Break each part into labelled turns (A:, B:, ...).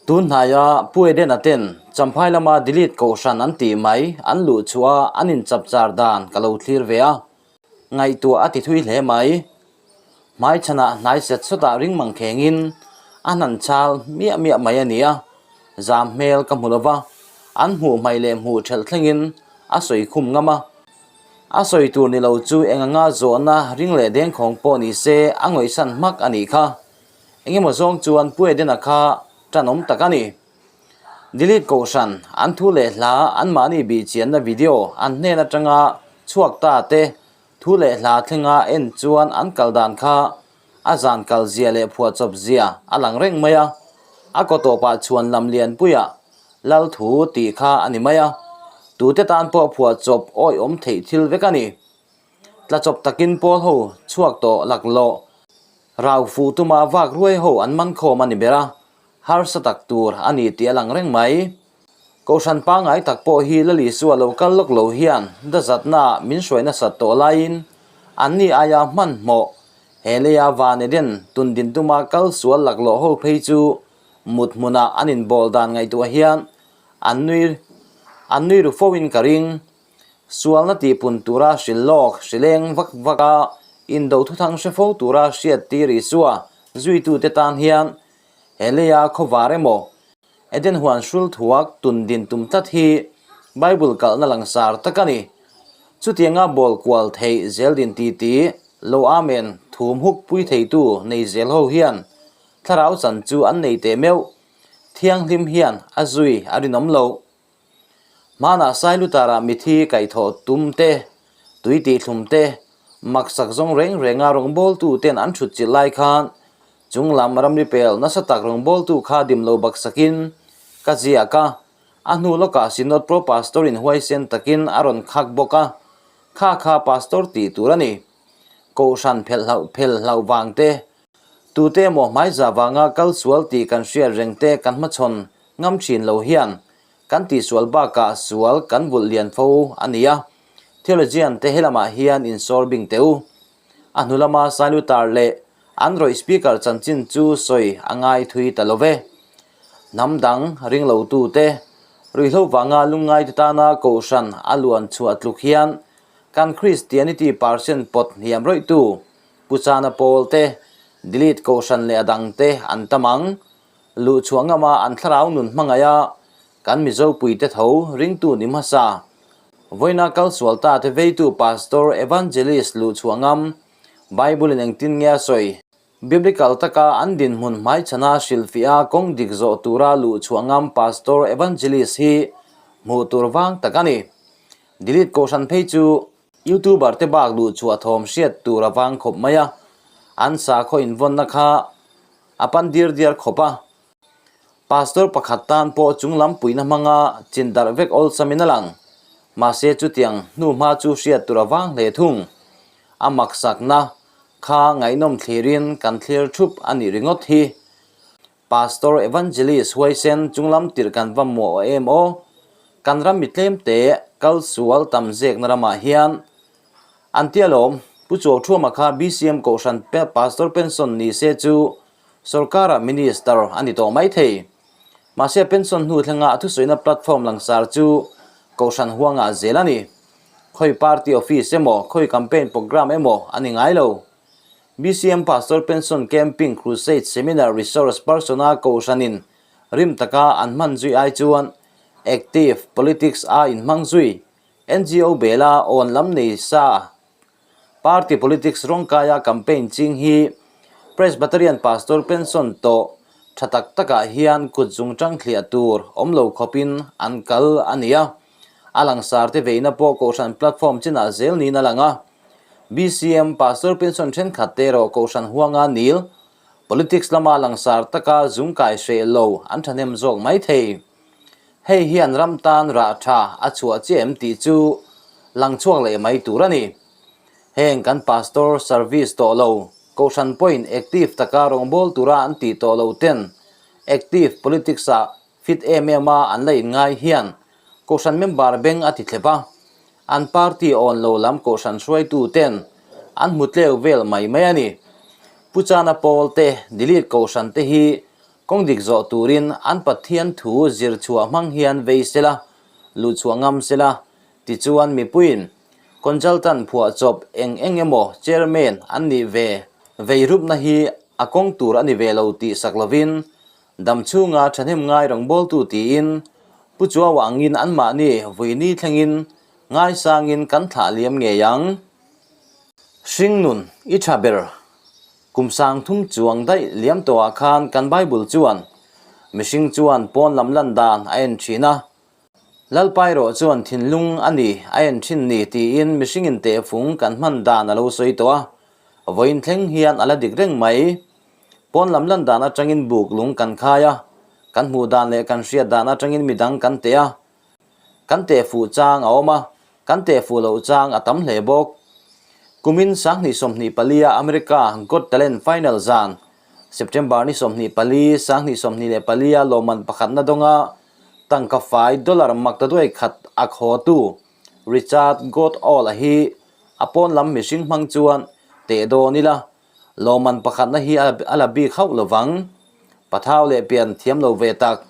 A: Tun hnaia Pu Edena ten Champhai lama delete kohhran an tih mai an luh chhuah a an inchapchar dan ka lo thlir ve a, ngaihtuah a ti thui hle mai. Hmaichhanah hnai set sawtah ring mang khengin a hnan chal miah miah mai a ni a, zam hmel ka hmu lova, an hmuh hmaih leh hmuh thelh thlengin a sawi khum ngam a. A sawi tur ni lo chu eng anga zawhna ring leh dengkhawng pawh ni se a ngawihsan hmak a nih kha. Engemaw zawng chuan Pu Edena kha tanawm tak a ni. Delete Kohhran, an thu leh hla, anmahni bihchianna video an hnen atanga chhuak ta te thu leh hla thlenga en chuan an kal dan kha a zan kal zia leh phuahchawp zia a lang reng mai a. A kaw tawpah chhuan lam lianpuiah Lal thu tih kha a ni mai a, tute tan pawh phuahchawp awihawm theih thil vek a ni. Tlachawp takin pawl ho chhuak tawh laklawh Rau fuh tuma vak ruai ho an man khawm a ni ber a, harsa tak tur a ni tih a lang reng mai. Kohhran pangngai tak pawh hi Lalisua lo kal lawk lo hian dazatna min hruai nasat tawh laiin anni aia hmanhmawh he leia van Eden tun din tuma kal sual laklawh ho phei chu mut hmunah an inbawl dan ngaihtuah hian an nui an nui ru fo in ka ring. Sualna tihpun tura hrilh lawk, hrileng vak vak a, indo thuthang hre fo tura hriat tir Isua zuitute tan hian he leia khawvar emaw Eden huan hrul thuak tun din tum tlat hi Bible kalhna langsar tak a ni. Chutianga bawl kual theih zel din titi lo Amen thum huk pui theitu nei zel ho hian thlarau chan chu an nei teh meuh. Thianghlim hian a zui a rinawm loh. Hmanah Sailutara mithi kaihthawh tum te, tui tihthlum te, maksak zawng reng renga rawngbawltu ten an thut chilh lai khan chung lam ramri pel nasa tak rawngbawltu kha dim lo baksakin ka ziak a, a hnu lawkah Synod Pro Pastor in huaisen takin a rawn khak bawk a, kha kha Pastor tih tur a ni. Kohhran phelh hlauh phel hlauh vang te, tute emaw hmaiza vanga kal sual tih kan hriat reng te kan hmachhawn ngam thin lo hian Kan tihsual bakah sual kan vulh lian fo a ni a, theologian te helamah hian insawr bing teh u. A hnu lama Sailutar leh an rawih speaker chanchin chu sawi a ngai thui ta lo ve. Hnam dang ring lo tu te, ruihhlo vanga lungngai te tana kohhran a luan chhuah tluk hian kan Christianity percent pawt hniam rawih tu Pu Chana Pawl te, delete kohhran leh a dang te an tam ang. Luh chhuah ngama an thlarau nun hmangaih a, kan Mizo puite tho ringtu ni hmasa. Vawiina kal sual ta te veitu Pastor Evangelist luh chhuah ngam, Bible in engtin nge a sawi? Biblical taka an dinhmun hmaichhana hrilhfiah a kawng dik zawh tura luh chhuah ngam Pastor Evangelist hi hmuh tur vang tak a ni. Delete Kohhran phei chu Youtuber te bak luh chhuah thawm hriat tur a vang khawp mai a, an sakhaw invawnna kha a pan diar diar khawp a. Pastor pakhat tan pawh chung lam puihna hmanga chin darh vek awlsamin a lang. Mahse chutiang hnuhma chu hriat tur a vang hle thung. A maksakna kha ngaihnawm thlirin kan thlir thup a nih ringawt hi. Pastor Evangelist huaisen chunglam tirh kan va muah em aw? Kan ram mi tlemte kal sual tam zekna ramah hian an tia lawm. Pu Chuauthuama kha BCM Kohhran Pastor pension ni se chu sorkara Minister a ni tawh mai thei. Mahse pension hnu thlenga a thusawina platform langsar chu Kohhran huangah zel a ni. Khawi party office emaw, khawi campaign programme emaw a ni ngai lo. BCM Pastor Pension Camping Crusade Seminar Resource Person-a Kohhranin rim taka an hman zui ai chuan Active Politics a inhmang zui NGO bela awn lam nei sa Party Politics rawngkaia campaign ching hi Presbyterian Pastor Pension tawh tha tak takah hian kut zungtang thliah tur awm lo khawpin an kal a ni a, a langsar te veina pawh Kohhran platform chinah zel niin a lang a. BCM Pastor pension thenkhat te erawh Kohhran huanga nil, politics lama langsar taka zung kai hreh lo an thahnem zawk mai thei. Hei hian ram tan rah tha a chhuah chiah em tih chu lang chhuak leh mai tur a ni. Heng kan Pastor service tawh lo, Kohhran pawhin active taka rawngbâwl tura an tih tawh lo ten active politics ah fit em em a an la inngai hian Kohhran member beng a ti thlep a, An party awn lo lam kohhran hruaitu ten an hmu tleu vel mai mai a ni. Pu Chana Pawl te, delete kohhran te hi Kawng dik zawh turin an Pathian thu zir chhuah hmang hian vei sela, luh chhuah ngam sela, tichuan mipuiin consultant phuah chawp eng eng emaw chairman an nih ve vei rupna hi a kawng tur a ni ve lo tih sak lovin dam chhunga thahnem ngai rawngbawltu tiin Pu Chuaua angin anmahni vuini thlengin ngaisangin kan thlah liam ngei ang. Hringnun i tha ber. Kum 3000 chuang daih liam tawhah khan kan Bible chuan mihring chuan pawn lam lan dan a en thin a, Lalpa erawh chuan thinlung a ni a en thin ni tiin mihringin tehfung kan hman dan a lo sawi tawh a, vawiin thleng hian a la dik reng mai. Pawn lam lan dan atangin buk lung kan khai a, kan hmuh dan leh kan hriat dan atangin midang kan teh a, Kan teh fuh chang a awm a, kan teh fuh loh chang a tam hle bawk. Kumin 2024 a America Got Talent Final zan, September ni 24, 2024 a lawmman pakhatna dawnga tangka fai dollar maktaduai khat a khawtu Richard Gottall-a hi a pawn lam mihring hmang chuan teh dawn ila. Lawmman pakhatna hi a la bik hauh lo vang. Pathau leh pian thiam lo ve tak.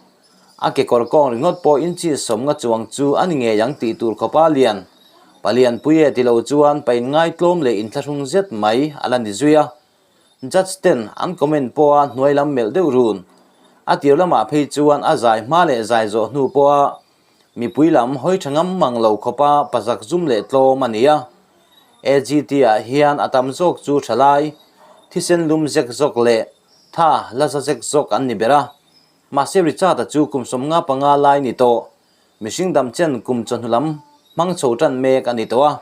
A: A kekawr kawng ringawt pawh inchi sawmnga chuang chu a ni ngei ang tih tur khawpa lian. Palian pui e ti lo chuan pain ngaitlawm leh inthlahrung zet mai a la ni zui a. Judge ten an comment pawha hnuai lam melh deuh run. A tir lamah phei chuan a zai hma leh zai zawh hnu pawha Mipui lam hawi tha ngam mang lo khawpa pazak zum leh tlawm a ni a. AGT-ah hian a tam zawk chu tha lai, thisen lum zek zawk leh tha la za zek zawk an ni ber a. Mahse Richard-a chu kum 55 lai ni tawh, mihring dam chen kum chawhnu lam hmang chho tan mek a ni tawh a.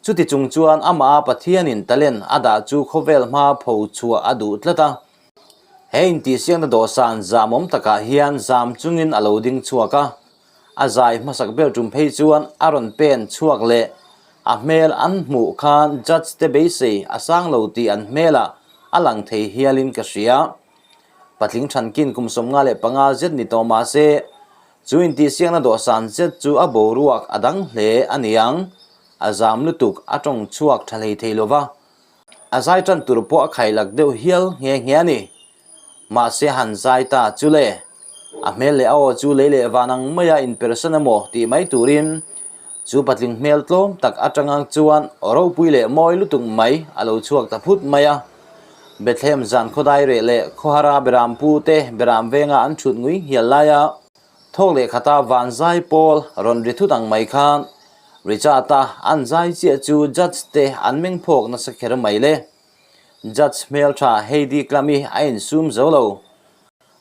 A: Chuti chung chuan amah a Pathianin talent a dah chu khawvel hma pho chhuah a duh tlat a. He intihsiakna dawhsan zamawm takah hian zam chungin a lo ding chhuak a, a zai hmasak ber tum phei chuan a rawn pen chhuak leh a hmel an hmuh khan judge te beisei a sang lo tih an hmelah a lang thei hialin ka hria. Patling thankin kum 55 zet ni tawh mah se, chu intihsiakna dawhsan zet chu a boruak a dang hle a niang, a zam lutuk a tawng chhuak tha hlei thei lova. A zai tan tur pawh a khailak deuh hial nghe nghe a ni. Mahse han zai ta chu le. A hmel leh a aw chu lei leh van ang maia inpersan emaw tih mai turin chu patling hmel tlawm tak atanga chuan aw ropui leh mawi lutuk mai a lo chhuak ta phut mai a. Bethlehem zan khawdai reh leh khawhara beram pu te beram venga an thut ngui nghial laia Thawk leh khata van zai pawl rawn ri thut ang mai khan Richard-a an zai chiah chu judge te an meng phawk nasa kher mai le. Judge hmeltha Heidi Klum-i a insum zo lo.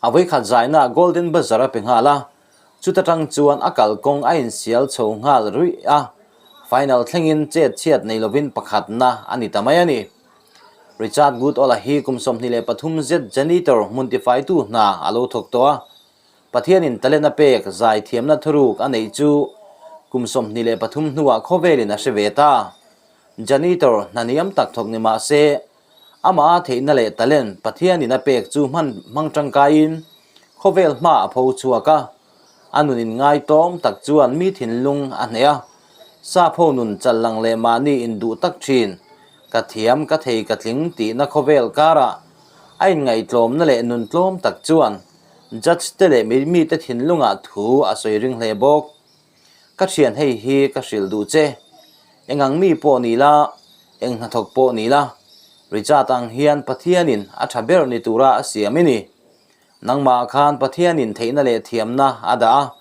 A: A vawikhat zaina Golden Buzzer a pe nghal a, chuta tang chuan a kalkawng a insial chho nghal ruih a, final thlengin chet chhiat nei lovin pakhatna a ni ta mai a ni. Richard Goodall-a hi kum 23 zet janitor hmun tifaitu hna a lo thawk tawh a, Pathianin talent a pek zaithiamna thuruk a neih chu kum 23 hnuah khawvelin a hre ve ta. Janitor hna niam tak thawk ni mah se, amah a theihna leh talent Pathianin a pek chu hman hmang tangkaiin khawvel hma a pho chhuak a. A nun inngaitawm tak chuan mi thinlung a hneh a. Sapho nun challang leh mahni induh tak thin, ka thiam, ka thei, ka tling tihna khawvel karah a inngaihtlawmna leh nun tlawm tak chuan Judge te leh mite thinlungah thu a sawi ring hle bawk. Ka thian hei hi ka hrilh duh che. Eng ang mi pawh ni la, eng hnathawk pawh ni la, Richard ang hian Pathianin a tha ber ni tura a siam i ni. Nangmah khan Pathianin theihna leh thiamna a dah a,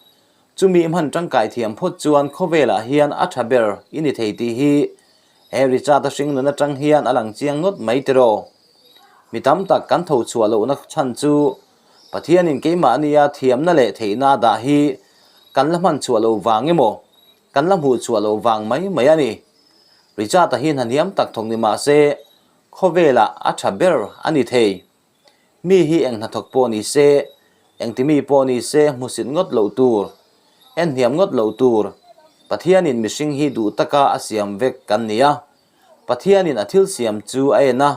A: chumi hman tangkai thiam phawt chuan khawvelah hian a tha ber i ni thei tih hi he Richard-a hringnun atang hian a lang chiang ngawt mai tiraw? Mi tam tak kan tho chhuah lohna chhan chu Pathianin keimahnia thiamna leh theihna a dah hi kan la hman chhuah loh vang emaw, kan la hmuh chhuah loh vang mai mai a ni. Richard-a hi hnahniam tak thawk ni mah se, khawvelah a tha ber a ni thei. Mi hi eng hnathawk pawh ni se, engti mi pawh ni se hmusit ngawt loh tur, en hniam ngawt loh tur. Pathianin mihring hi duh taka a siam vek kan ni a. Pathianin a thil siam chu a en a,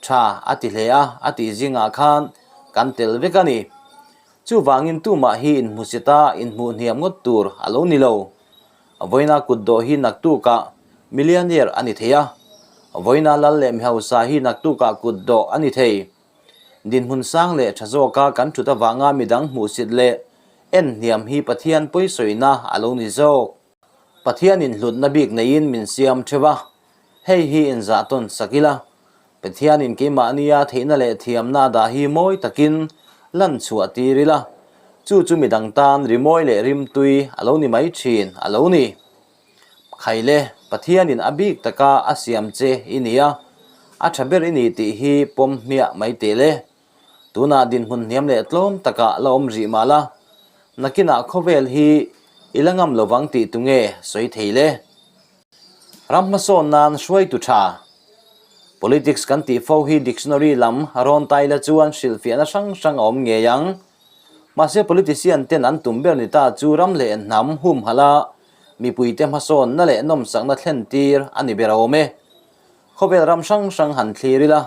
A: tha a ti hle a, a tih zingah khan kan tel vek a ni. Chuvangin tumah hi inhmusit a, inhmuh hniam ngawt tur a lo ni lo. Vawiina kut dawh hi naktukah millionaire a ni thei a, vawiina lal leh mihausa hi naktukah kut dawh a ni thei. Dinhmun sang leh tha zawka kan thut avanga midang hmuhsit leh en hniam hi Pathian pawisawina a lo ni zawk. Pathianin hlutna bik neiin min siam theuh a, hei hi inzah tawn sak ila, Pathianin keimahnia theihna leh thiamna a dah hi mawi takin lan chhuah tir ila, chu chu midang tan rimawi leh rimtui a lo ni mai thin a lo ni. Khaile, Pathianin a bik taka a siam che i ni a, a tha ber i ni tih hi pawm hmiah mai teh le. Tunah dinhmun hniam leh tlawm takah la awm rih mah la, nakinah khawvel hi i la ngam lovang tih tu nge sawi thei le? Ram hmasawn nan hruaitu tha. Politics kan tih fo hi dictionary lam rawn tai la chuan hrilhfiahna hrang hrang a awm ngei ang. Mahse politician ten an tum ber ni ta chu ram leh hnam humhalh a, mipuite hmasawnna leh nawmsakna thlen tir a ni ber awm e. Khawvel ram hrang hrang han thlir ila,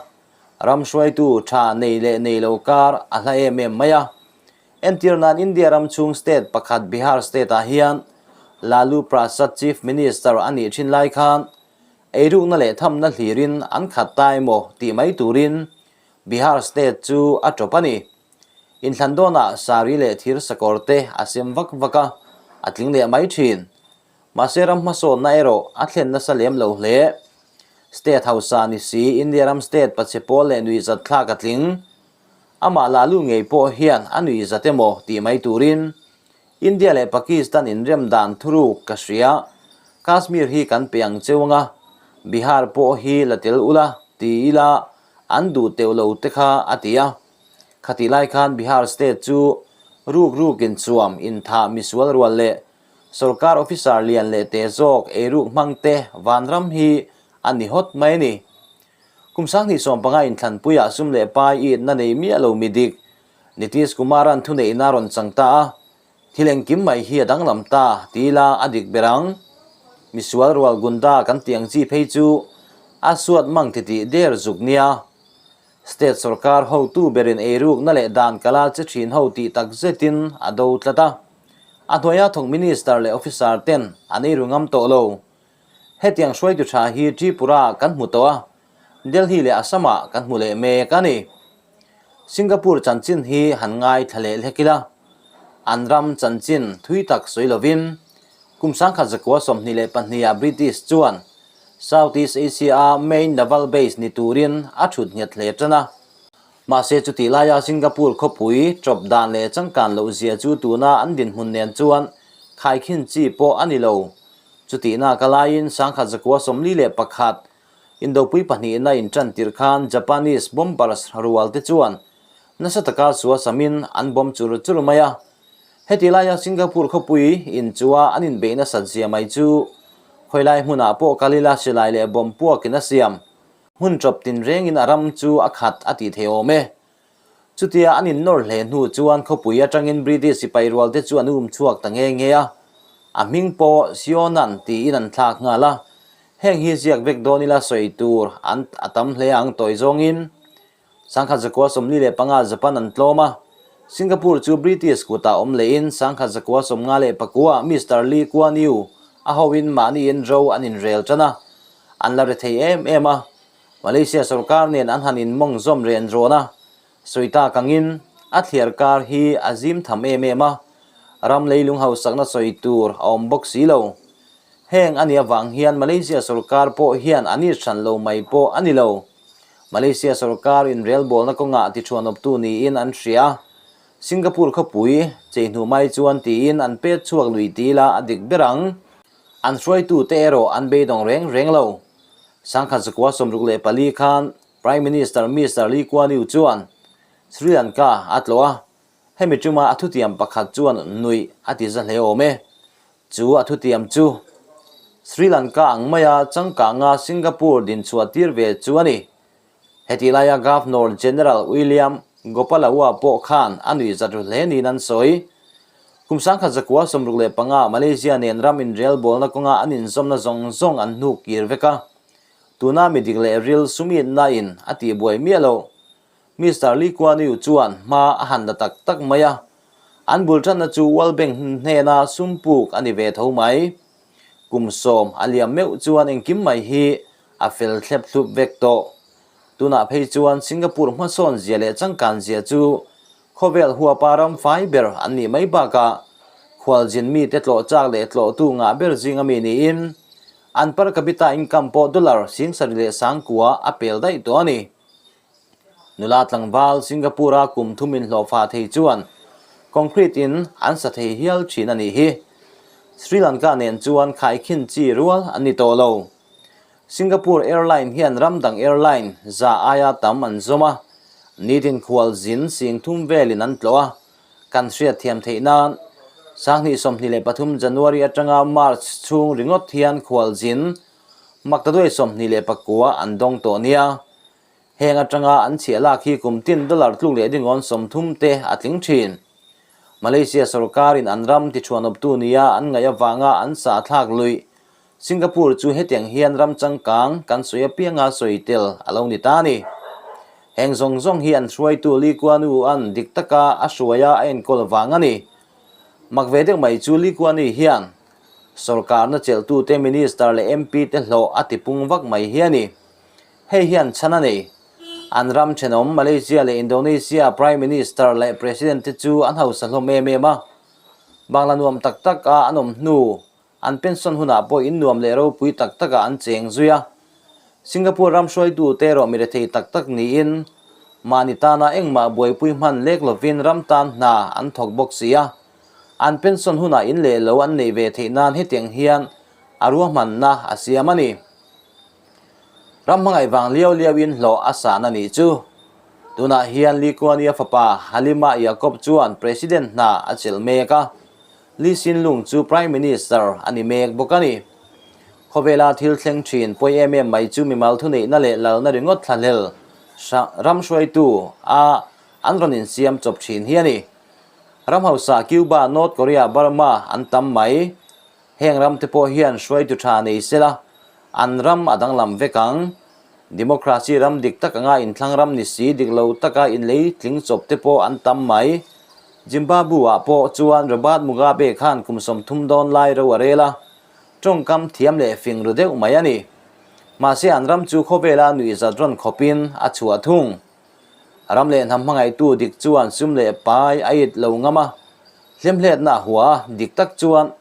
A: Ram hruaitu tha nei leh nei lo kar a hla em em mai a. Entir nan India ram chhung state pakhat Bihar state ah hian Lalu Prasad Chief Minister a nih thin lai khan eirukna leh thamna hlirin an khat ta emaw tih mai turin Bihar state chu a tawp a ni. Inthlan dawnah sari leh thir sakawr te a sem vak vak a, a tling leh mai thin. Mahse ram hmasawnna erawh a thlen nasa lem lo hle. State hausa ni si, India ram state pachhe pawl leh nuihzat thlak a tling. Amah Lalu ngei pawh hian a nuihzat emaw tih mai turin India leh Pakistan inrem dan thuruk ka hria. Kashmir hi kan pe ang cheu anga, Bihar pawh hi la tel ula ti ila an duh teuh lo te kha a ti a. Khatih lai khan Bihar state chu ruk rukin chuam inthah misual rual leh Sorkar officer lian leh te zawk eiruk hmang te vanram hi a ni hawt mai a ni. Kum 2015 inthlanpuiah sum leh pai itna nei miah lo mi dik Nitish Kumar-a'n thuneihna a rawn chang ta a, thil engkim mai hi a danglam ta ti ila a dik ber ang. Misual rual gunda kan tih ang chi phei chu a suat mang titih der zuk nia. State sorkar hotu berin eirukna leh dan kala che thin ho tih tak zetin a do tlat a. A hnuaia thawk Minister leh Officer ten an eiru ngam tawh lo. Hetiang hruaitu tha hi Tripura kan hmu tawh a, Delhi leh Assam ah kan hmu leh mek a ni. Singapore chanchin hi han ngaithla leh hlek ila, an ram chanchin thui tak sawi lovin kum 1922 ah British chuan South East Asia a main naval base ni turin a thut nghet hle tan a. Mahse chutih laia Singapore khawpui tawp dan leh changkan loh zia chu tuna an dinhmun nen chuan khaikhin chi pawh a ni lo. Chutihna ka laiin 1941 Indopui pahnihna intan tirh khan Japanese bombers rual te chuan nasa taka suasamin an bomb chur chur mai a. Heti laia Singapore khawpui inchua an inbeih nasat zia mai chu khawilai hmunah pawh kal ila silai leh bomb puakin a siam. Hmun ṭawp tinrengin a ram chu a khat a tih thei awm e. Chutia an innawr hle hnu chuan khawpui aṭangin British sipai rualte chu an um chhuak ta nghe nghe a, a hming pawh Sionan tiin an thlak nghal a. Heng hi ziak vek dawn ila sawi tur an a tam hle ang tawi zawngin. 1945 Japan an tlawm a, Singapore chu British kutah awm lehin 1959 Mister Lee Kuan Yew a hoin mahniin ro an inrel ṭan a, An la rethei em em a, Malaysia sorkar nen an han inmawng zawm ren rawn a, sawi tak angin a thliar kar hi a zim tham em em a, ram leilung hausakna sawi tur a awm bawk si lo. Heng a nih avang hian Malaysia sorkar pawh hian an inhran lo mai pawh a ni lo. Malaysia sorkar inrelbawlna kawngah tichhuanawptu niin an hria a, Singapore khawpui chei hnu mai chuan tiin an pet chhuak lui ti ila a dik ber ang. An hruaitute erawh an beidawng reng reng lo. 1964 khan Prime Minister Mister Lee Kuan Yew chuan Sri Lanka a tlawh a, hemi tuma a thutiam pakhat chuan nuih a ti za hle awm e. Chu a thutiam chu Sri Lanka ang maia changkanga Singapore dinchhuah tir ve chu a ni. Heti laia Governor General William Gopalaua pawh khan a nuih zat ru hle niin an sawi. Kum 1965 Malaysia nen ram inrelbawlna kawnga an inzawmna zawng zawng an hnuk kir vek a. Tuna mi dik leh ril sumitna in a tihbuai miah lo. Mister Lee Kuan Yew chuan hma a han la tak tak mai a. An bul tanna chu World Bank hnena sum puk a ni ve tho mai. Kum sawm a liam meuh chuan engkim mai hi a fel thlep thlup vek tawh. Tunah phei chuan Singapore hmasawn zia leh changkan zia chu khawvel huapa ram fai ber an nih mai bakah khualzin mite tlawh chak leh tlawhtu ngah ber zinga mi niin an per capita income pawh dollar 7000 leh a pel daih tawh a ni. Nula tlangval Singapore-a kum thum inhlawhfa thei chuan concrete in an sa thei hial thin a nih hi. Sri Lanka nen chuan khaikhin chi rual an ni tawh lo. Singapore Airline hian ram dang airline za aia tam an zawm a, nitin khual zin 3000 velin an tlawh a, kan hriat thiam theih nan 2023 January atanga March chhung ringawt hian khual zin maktaduai 29 an dawng tawh nia. Heng atanga an chhiah lak hi kum tin dollar tluk leh dingawn 30 te a tling thin. Malaysia sorkarin an ram tichhuanawptu nia an ngaih avanga an sahthlak luih Singapore chu hetiang hian ram changkang kan sawi apianga sawi tel a lo ni ta a ni. Heng zawng zawng hi an hruaitu Lee Kuan Yew an dik taka a hruaia a enkawl vang a ni. Mak ve deuh mai chu Lee Kuan Yew hian sawrkarna chelhtute Minister leh MP te hlawh a tipung vak mai hi a ni. Hei hian chhan a nei. An ram thenawm Malaysia leh Indonesia Prime Minister leh President te chu an hausa hlawm em em a. Bangla nuam tak tak a an awm hnu An pension hunah pawh in nuam leh ropui tak takah an cheng zui a. Singapore ram hruaitute erawh mi rethei tak tak niin mahni tana engmah buaipui hman lek lovin ram tan hna an thawk bawk si a. An pension hunah in leh lo an neih ve theih nan hetiang hian a ruahmanna a siam a ni. Ram hmangaih vang liau liauin hlawh a sahna nih chu. Tunah hian Lee Kuan Yew fapa Halimah Yacob chuan President hna a chelh mek a. Lee Hsien Loong chu Prime Minister a ni mek bawk a ni. Khawvela thil thleng thin pawi em em mai chu mimal thuneihna leh lalna ringawt thlahlel ram hruaitu a an rawn insiam chawp thin hi a ni. Ram hausa Cuba, North Korea, Burma an tam mai. Heng ram te pawh hian hruaitu tha nei sela an ram a danglam vek ang. Democracy ram dik tak anga inthlang ram ni si dik lo taka inlei tling chawp te pawh an tam mai. Zimbabwe-ah pawh chuan Robert Mugabe khan kum 30 dawn lai ro a rel a, tawngkam thiam leh fing ru deuh mai a ni. Mahse an ram chu khawvela nuihzat rawn khawpin a chhuah thung. Ram leh hnam hmangaihtu dik chuan sum leh pai a it lo ngam a, hlemhletna a hua a, dik tak chuan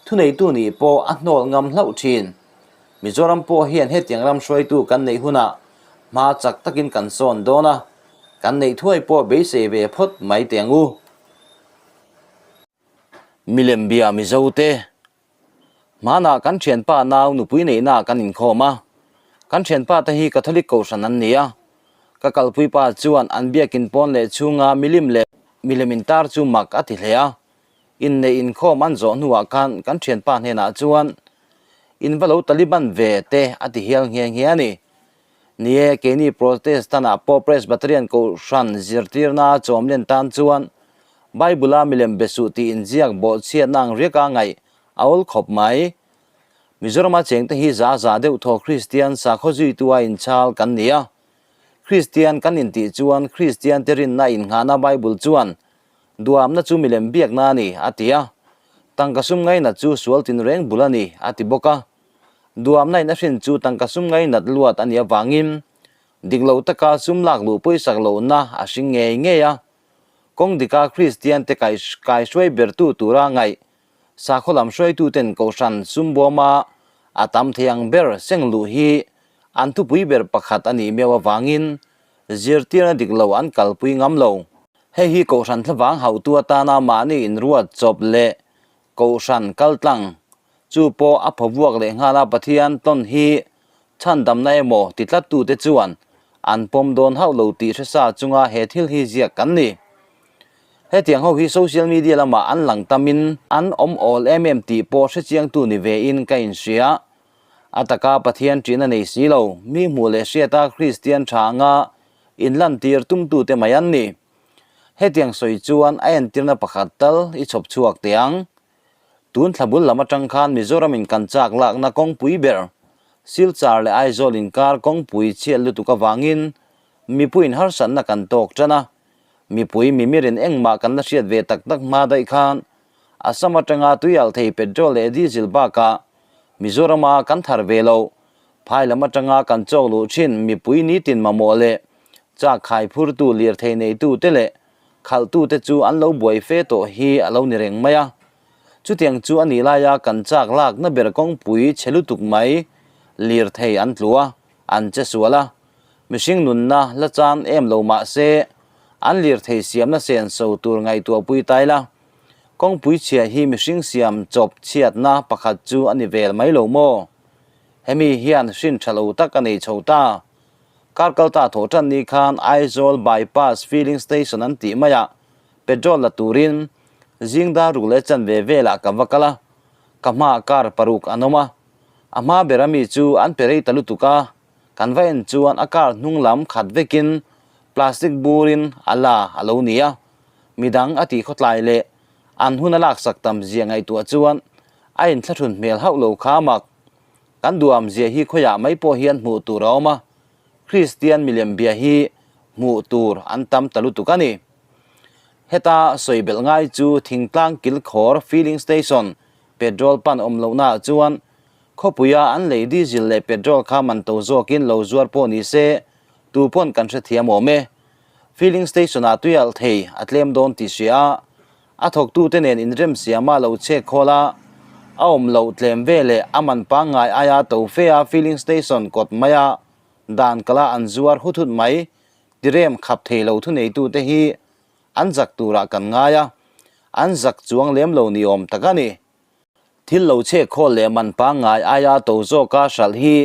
A: thuneitu nih pawh a hnawl ngam hlauh thin. Mizoram pawh hian hetiang ram hruaitu kan neih hunah hma chak takin kan sawn dawn a, kan neih thuai pawh beisei ve phawt mai teh ang u. Milem bia Mizote Hmanah kan thianpa nau nupui neihna kan inkhawm a, kan thianpa te hi Catholic kohhran an ni a, ka kalpui pa chuan an biakin pawn leh chhunga milim leh milem intar chu mak a ti hle a, inneih inkhawm an zawh hnuah khan kan thianpa hnenah chuan in va lo Taliban ve te a ti hial nghe nghe a ni. Ni e, keini Protestant-ah pawh Presbyterian kohhran zirtirna chawm len tan chuan Bible-a milem be suh tih inziak bawhchhiatna ang riaka ngaih a awl khawp mai. Mizorama chengte hi za za deuh thaw Kristian sakhaw zuitu a inchhal kan ni a. Kristian kan intih chuan Kristiante rinna innghahna Bible chuan duamna chu milem biakna a ni a ti a. Tangka sum ngainat chu sual tinreng bul a ni a ti bawk a. Duamna in a hrin chu tangka sum ngainat luat a nih avangin dik lo taka sum lak luh pawisak lohna a hring ngei ngei a. Kawng dika Kristian te kaihruai bertu tura ngaih sakhaw lam hruaituten kohhran sum bawma a tam thei ang ber seng luh hi an thupui ber pakhat a nih miau avangin zirtirna dik lo an kalpui ngam lo. Hei hi kohhran thlavang hauhtu atana mahni inruat chawp leh Kohhran kaltlang chu pawh a phavuak leh nghal a, Pathian tawn hi chhandamna emaw ti tlattute chuan an pawm dawn hauh lo tih hresa chunga he thil hi ziak kan ni. Hetiang ho hi social media lamah an lang tamin an awm awl em em tih pawh hrechiangtu ni vein ka inhria. A taka Pathian ṭihna nei si lo, mi hmuh leh hriata Kristian ṭha anga inlantir tumtute mai an ni. Hetiang sawi chuan a entirna pakhat tal i chhawp chhuak teh ang. Tun thla bul lam atang khan Mizoram in kan chak lakna kawngpui ber Silchar leh Aizawl inkar kawngpui chhiat lutuk avangin mipuiin harsatna kan tawk tan a. Mipui mimirin engmah kan la hriat ve tak tak hma daih khan Assam atanga tuialh thei petrol leh diesel bakah Mizorama kan thar ve lo. Phai lam atanga kan chawk luh thin mipui nitin mamawh leh chak khai phurtu lirthei neitute leh khalhtute chu an lo buai fe tawh hi a lo ni reng mai a. Chutiang chu a nih laia kan chak lakna ber kawngpui chhe lutuk mai lirthei an tlu a, an che sual a. Mihring nunna la chan em lo mah se an lirthei siamna senso tur ngaihtuahpui tai la. Kawngpui chhia hi mihring siam chawp chhiatna pakhat chu a ni vel mai lo maw? Hemi hian hrin tha lo tak a nei chho ta. Kar kalta thawh tan ni khan Aizawl Bypass Filling Station an tih maiah petrol la turin zingdar ruk leh chanve velah ka va kal a, ka hmaah car paruk an awm a. A hma ber ami chu an pe rei ta lutuk a, kan va en chuan a car hnung lam khat vekin plastic burin a la a lo ni a. Midang a tih khawtlai leh an hun a laksak tam zia ngaihtuah chuan a inthlahrun hmel hauh lo kha mak. Kan duham zia hi khawiah mai pawh hian hmuh tur a awm a, Kristian milem bia hi hmuh tur an tam ta lutuk a ni. Heta sawi belh ngai chu thingtlang kilkhawr filling station petrol pan awm lohnaah chuan khawpuia an lei diesel leh petrol kha man to zawkin lo zuar pawh ni se tu pawn kan hrethiam awm e. Filling station-ah tui alh thei a tlem dawn tih hria a, A thawktute nen inremsiama lo chhek khawl a, a awm loh tlem ve leh a man pangngai aia to fe a filling station kawt maia dan kala an zuar hut hut mai tirem khap thei lo thuneitute hi an zak turah kan ngai a, an zak chuang lem lo ni awm tak a ni. Thil lo chhek khawl leh man pangngai aia to zawka hralh hi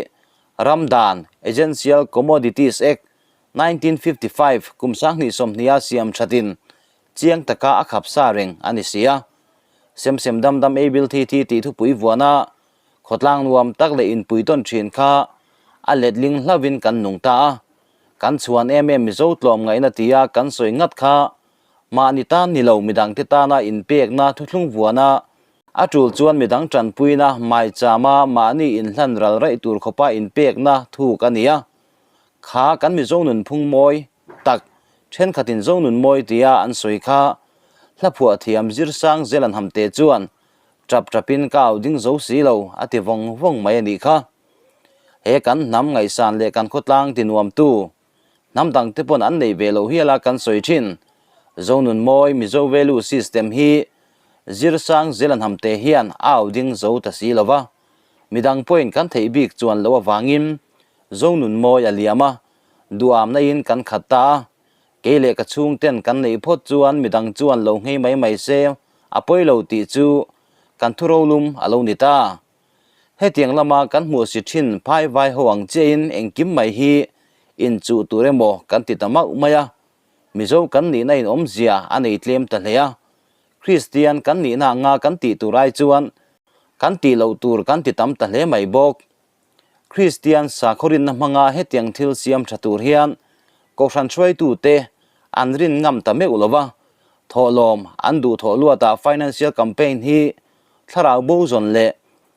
A: ram dan, Essential Commodities Act, 1955, kum 2020 a siam thatin Chiang taka a khap sa reng a ni si a. Sem sem dam dam ei bil thi thi tih thupui vuana khawtlang nuam tak leh inpui tawn thin kha a letling hlauhin kan nung ta a. Kan chhuan em em Mizo tlawm ngaihna tia kan sawi ngat kha mahni tan ni lo midangte tana inpekna thuthlung vuana a tul chuan midang tanpuina maichama mahni inhlan ral raih tur khawpa inpekna thuk a ni a. Kha kan Mizo nunphung mawi tak thenkhatin Zonun mawi tia an sawi kha hla phuah thiam Zirsang Zelanhamte chuan tap tapin ka au ding zo si lo a ti vawng vawng mai a nih kha. He kan hnam ngaihsan leh kan khawtlang ti nuamtu hnam dangte pawn an nei ve lo hial a kan sawi thin. Zonun mawi Mizo value system hi Zirsang Zelanhamte hian a au ding zo ta si lo va, midang pawhin kan theih bik chuan lo avangin Zonun mawi a liam a, Duamna in kan khat ta a, kei leh ka chhungten kan neih phawt chuan midang chuan lo nghei mai mai se a pawi lo tih chu kan thu rolum a lo ni ta. Hetiang lama kan hmuh si thin phai vai ho ang chiahin engkim mai hi inchuh tur emaw kan ti ta mauh mai a, Mizo kan nihna in awmzia a nei tlem ta hle a, Kristian kan nihna anga kan tih tur ai chuan kan tih loh tur kan ti tam ta hle mai bawk. Kristian sakhaw rinna hmanga hetiang thil siam tha tur hian Kohhran hruaitute an rin ngam ta meuh lo va, thawhlawm an duh thawh luatah financial campaign hi thlarau bo zawn leh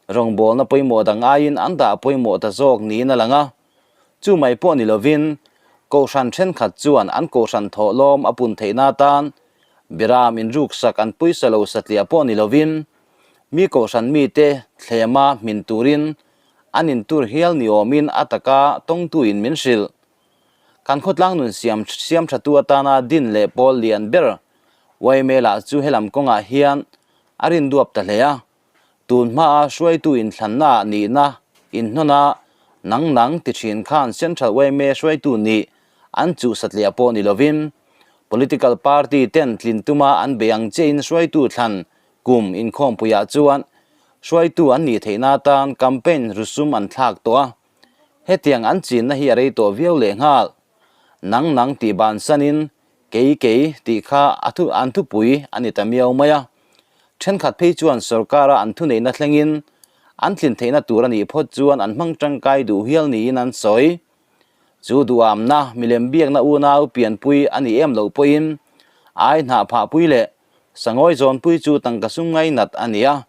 A: rawngbawlna pawimawh dang aiin an dah pawimawh ta zawk niin a lang a. Chu mai pawh ni lovin Kohhran thenkhat chuan an Kohhran thawhlawm a pun theihna atan Biram inruksak an pawisa lo satliah pawh ni lovin Mi kohhran mite thlema hmin turin an intur hial ni awmin a taka tawngtuin min hrilh. Kan khawtlang nun siam siam thatu atana din leh pawl lian ber Waimela chu helam kawngah hian a rinduap ta hle a. Tun hmaa hruaitu inthlannaah nihna inhnawn nang nang ti thin khan Central yma hruaitu nih an chuh satliah pawh ni lovin political party ten tlin tuma an bei ang chiahin hruaitu thlan Kum inkhawmpuiah chuan hruaitu an nih theihna atan campaign rusum an thlak tawh a, hetiang an chinna hi a rei tawh viau lehnghal. Nang nang tih bansanin kei kei tih kha a thu an thupui a ni ta miau mai a. Thenkhat phei chuan sorkara an thuneihna thlengin an tlin theihna tur a nih phawt chuan an hmang tangkai duh hial niin an sawi. Chu duhamna milem biakna unau pianpui a nih em loh pawhin ai hnah phahpui leh Sangawi zawnpui chu tangka sum ngainat a ni a,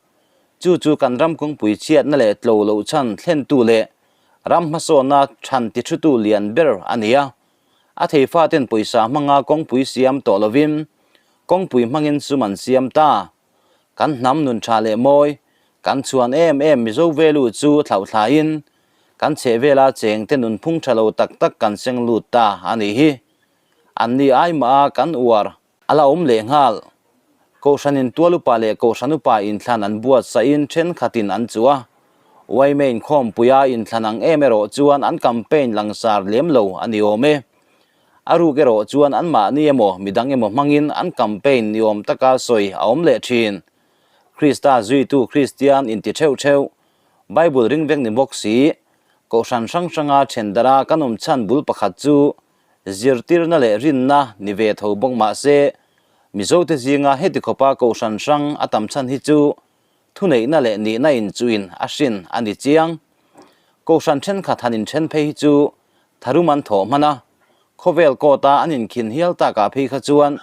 A: chu chu kan ram kawngpui chhiatna leh tlo loh chhan thlentu leh ram hmasawnna chhan tithutu lian ber a ni a. A theifaten pawisa hmanga kawngpui siam tawh lovin kawngpui hmangin sum an siam ta. Kan hnam nun tha leh mawi, kan chhuan em em Mizo value chu thlauhthlain. Kan chhehvela chengte nunphung tha lo tak tak kan seng lut ta a nih hi. Anni ai mah a kan uar a la awm leh nghal. Kohhranin tual upa leh kohhran upa inthlan an buatsahin thenkhatin an chuh a. Yma inkhawmpuia inthlan ang em erawh chuan an campaign langsar lem lo a ni awm e. A ruk erawh chuan anmahni emaw midang emaw hmangin an campaign ni awm taka sawi a awm leh thin. Krista zuitu Kristian inti theuh theuh, Bible ring vek ni bawk si, Kohhran hrang hranga then darh a kan awm chhan bul pakhat chu zirtirna leh rinna ni ve tho bawk mah se, Mizote zinga heti khawpa Kohhran hrang a tam chhan hi chu thuneihna leh nihna inchuhin a hrin a ni chiang. Kohhran thenkhat han inthen phei hi chu tharum an thawh hman a, khawvel court-a an inkhin hial takah phei kha chuan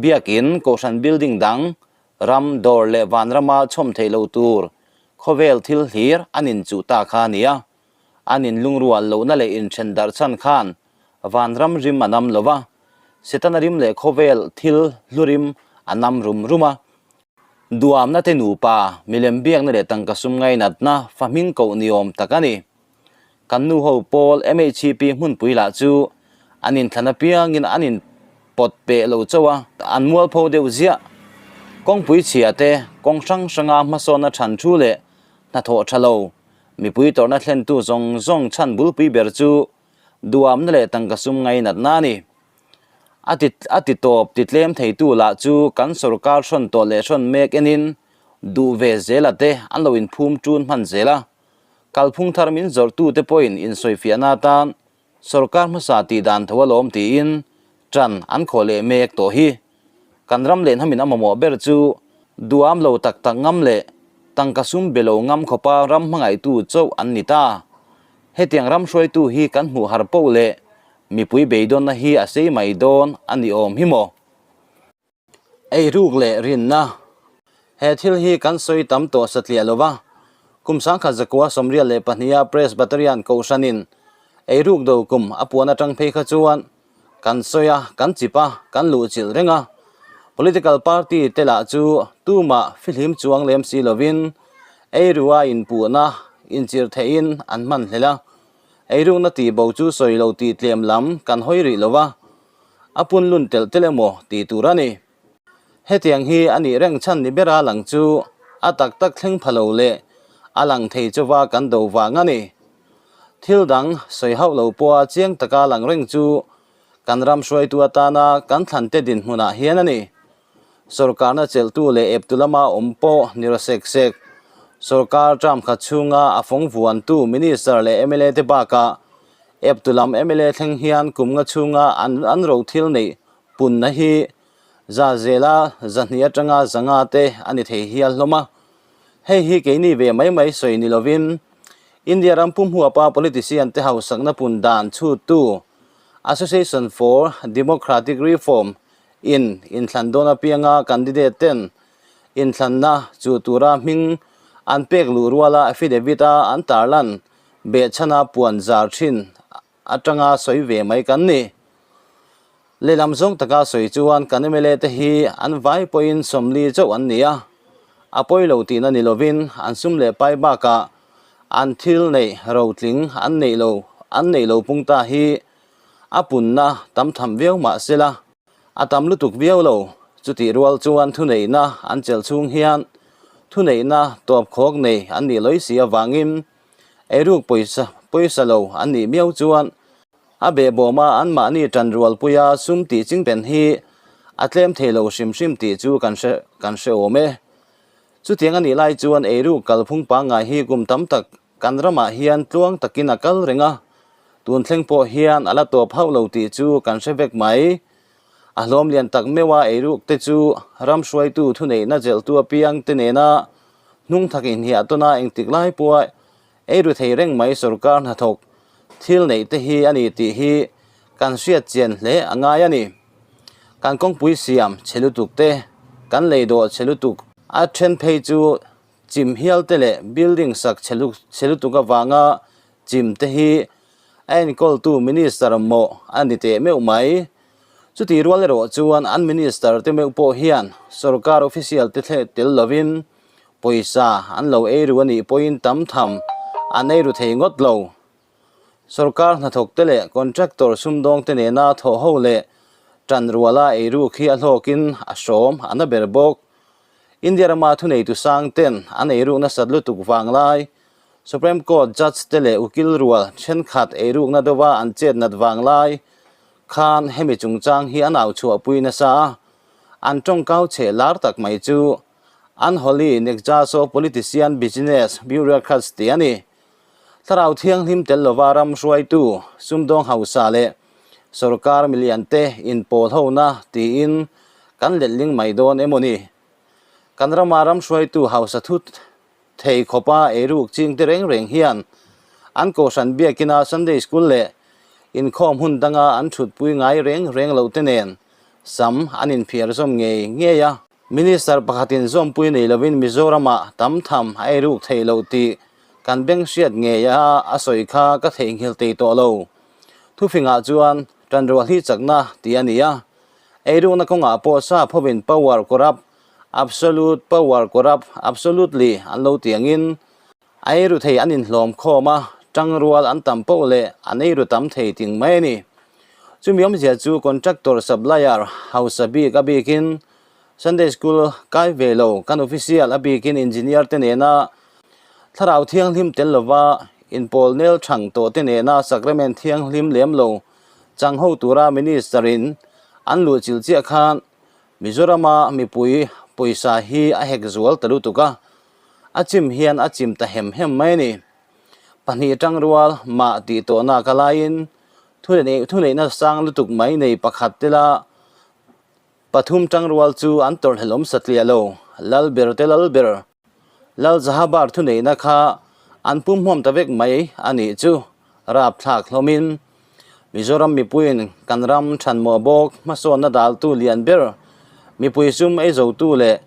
A: Biakin, Kohhran building dang, ram, dawr leh vanrama chhawm theih lo tur khawvel thil hlir an inchuh ta kha a ni a. An inlungrual lohna leh inthen darh chhan khan vanram rim a nam lo va, Setana rim leh khawvel thil hlu rim a nam rum rum a. Duamna te nupa, milem biakna leh tangka sum ngainatna fa hming koh ni awm tak a ni. Kan nu ho pawl MHCP hmunpui lah chu an inthlan apiangin an in pawt peh lo chauh a, an mualpho deuh ziah. Kawngpui chhia te, kawng hrang hranga hmasawnna than thu leh hnathawh tha lo, mipui tawrhna thlentu zawng zawng chhan bulpui ber chu duamna leh tangka sum ngainatna a ni. A ti a ti tawp ti tlem theitu lah chu kan sorkar hrawn tawh leh hrawn mek enin duh ve zela te an lo inphum ṭun hman zel a. Kalphung thar min zawrhtute pawhin insawifiahna atan sorkar hmasa tih dan tho alawm tiin ṭan an khawh leh mek tawh hi. Kan ram leh hnamin a mamawh ber chu duham lo tak tak ngam leh tangka sum be lo ngam khawpa ram hmangaihtu chauh an ni ta. Hetiang ram hruaitu hi kan hmuh har poh leh mipui beidawnna hi a sei mai dawn a ni awm hi maw? Eiruk leh rinna. He thil hi kan sawi tam tawh satliah lo va, kum 1992 a Presbyterian Kohhranin eiruk do kum a puan atang phei kha chuan kan sawi a, kan chip a, kan luhchilh reng a. Political party te lah chu tumah fihlim chuang lem si lovin eirua inpuhna inchirh theihin an hman hlel a. Eirukna tih bo chu sawi lo tih tlem lam kan hawi rih lo va, a pun lun telh telh emaw tih tur a ni. Hetiang hi a nih reng chhan ni bera lang chu a tak tak thleng pha lo leh a lang thei chauva kan do vang a ni. Thil dang sawi hauh lo pawha chiang taka lang reng chu kan ram hruaitu atana kan thlante dinhmunah hian a ni. Sorkarna chelhtu leh eptu lama awm pawh ni rawh sek sek. Sorkar term khat chhunga a fawng vuantu Minister leh mla te bakah eptu lam mla thleng hian kum nga chhunga an an ro thil neih punna hi za zela zahnih atanga zanga te a ni thei hial hlawm a. Hei hi keini ve mai mai sawi ni lovin India ram pum huapa politician te hausakna pun dan chhuttu Association for Democratic Reform in inthlan dawn apianga candidate ten inthlanna chu tura hming an pek luh ruala affidavit a an tarlan behchhana puan zar thin atanga sawi ve mai kan ni. Lehlam zawng taka sawi chuan kan mla te hi an vai pawhin 40 chauh an ni a, a pawi lo tihna ni lovin an sum leh pai bakah an thil neih rotling an neih lo an neih lo pung ta hi a punna tam tham viau mah sela a tam lutuk viau lo. Chutih rual chuan thuneihna an chelh chhung hian thuneihna tawp khawk nei an nih lawi si avangin eiruk pawisa pawisa lo an nih miau chuan a behbawma anmahni tanrualpuia sum tih chingpen hi a tlem thei lo hrim hrim tih chu kan hre kan hre awm e. Chutiang a nih lai chuan eiruk kalphung pangngai hi kum tam tak kan ramah hian tluang takin a kal reng a, tun thleng pawh hian a la tawp hauh lo tih chu kan hre vek mai. A hlawm lian tak meuha eiruk te chu ram hruaitu thuneihna chelhtu apiang te nena hnung thak inhiah tawna engtik lai pawha Eiru thei reng mai sorkar hnathawk thil neih te hi a ni tih hi kan hriat chian hle a ngai a ni. Kan kawngpui siam chhe lutuk te, kan lei dawh chhe lutuk, a then phei chu chim hial te leh building sak chhe lutuk avanga chim te hi a enkawltu minister mawh a ni teh meuh mai. Chutih rual erawh chuan an minister te meuh pawh hian sorkar official te thleh tel lovin Pawisa an lo eiru a nih pawhin tam tham an eiru thei ngawt lo. Sorkar hnathawkte leh contractor sumdawngte nena thawh ho leh tanruala eiruk hi a hlawkin a hrawm a na ber bawk. India rama thuneitu sang ten an eiruk nasat lutuk vanglai, Supreme Court judge te leh ukil rual thenkhat eirukna deuha an chet nat vanglai khan hemi chungchang hi an au chhuahpui nasa a, an tawngkau chhe lar tak mai chu Unholy Nexus of Politician Business Bureaucrats tih a ni. Thlarau thianghlim tel lova ram hruaitu, sumdawng hausa leh sorkar milian te inpawl hona tiin kan letling mai dawn emaw ni? Kan rama ram hruaitu hausa thut thei khawpa eiruk ching te reng reng hian an kohhran biakina Sunday School leh inkhawm hun danga an thutpui ngai reng reng loh te nen sam an inphiar zawm ngei ngei a. Minister pakhatin zawmpui nei lovin Mizoramah tam tham a eiruk theih loh tih kan beng hriat ngei a a sawi kha ka theihnghilh tei tawh lo. Thufingah chuan tanrual hi chakna tih a ni a, eirukna kawngah pawh sap hovin power corrupt, absolute power corrupt absolutely an lo ti angin a eiru thei an inhlawm khawm a, tangrual an tam poh leh an eiru tam thei ting mai a ni. Chumi awmzia chu contractor supplier hausa bik a bikin Sunday School kai ve lo kan official a bikin engineer te nena thlarau thianghlim tel lova inpawl nel thang tawh te nena sacrament thianghlim lem lo chang ho tura minister in an luhchilh chiah khan Mizorama mipui pawisa hi a hek zual ta lutuk a, a chim hian a chim ta hem hem mai a ni. Pahnih tangrual mah tih tawhna ka laiin thuneihna sang lutuk mai nei pakhat tela pathum tangrual chu an tawrhhlelawm satliah lo. Lal ber te lal ber, Lal Zahabar thuneihna kha an pumhmuam ta vek mai a nih chu rapthlak hlawmin Mizoram mipuiin kan ram thanmawh bawk hmasawnna daltu lian ber mipui sum eizotu leh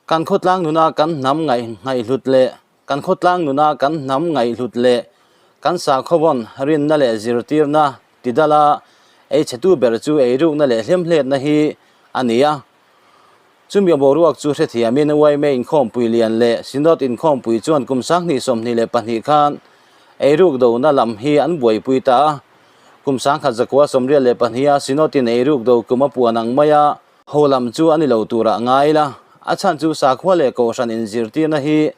A: kan khawtlang nuna kan hnam ngaihhlut leh Kan khawtlang nuna kan hnam ngaihhlut leh kan sakhaw-vawn rinna leh zirtirna tidala eichhetu ber chu eirukna leh hlemhletna hi a ni a. Chumi a boruak chu hrethiamin yma inkhawmpui lian leh Synod inkhawmpui chuan kum sanghnih 22 khan eiruk dona lam hi an buaipui ta a. Kum sangkhat zakua 82 a Synod-in eiruk do kum a puan ang mai a, Ho lam chu a ni lo turah ngai la, a chhan chu sakhua leh kohhran inzirtirna hi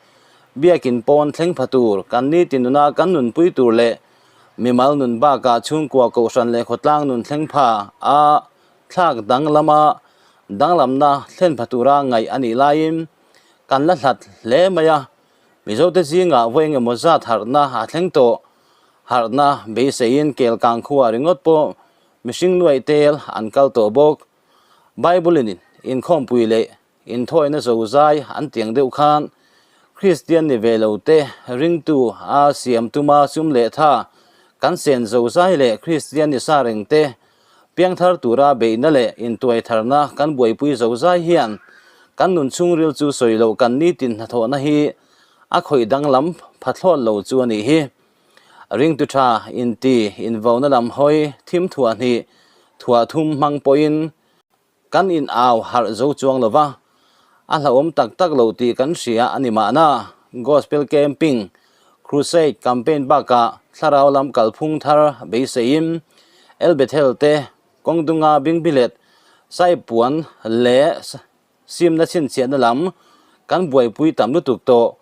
A: biakin pawn thleng pha tur, kan nitin nuna kan nunpui tur leh mimal nun bakah chhungkua kohhran leh khawtlang nun thleng pha a thlak danglama danglamna thlen pha tura ngaih a nih laiin kan la hlat hle mai a, Mizote zingah vawi engemaw zat harhna a thleng tawh, harhna beiseiin kelkang khua ringawt pawh mihring nuaih tel an kal tawh bawk. Bible-in inkhawmpui leh inthawina zozai an tiang deuh khan Kristian ni ve lo te ringtu a siam tuma sum leh tha kan sen zozai leh Kristian ni sa reng te piangthar tura beihna leh intuaitharna kan buaipui zozai hian kan nun chhungril chu sawi loh kan nitin hnathawhna hi a khawih danglam phathlawt lo chu a nih hi. Ringtu tha inti invauna lam hawi thim thuah hnih thuah thum hmang pawhin kan in au harh zo chuang lo va, a hlauhawm tak tak lo tih kan hria a ni mahna. Gospel Camping, Crusade Campaign bakah thlarau lam kalphung thar beiseiin El Bethel te kawngdunga bingbilet saipuan leh Simna chhinchhiahna lam kan buaipui tam lutuk tawh.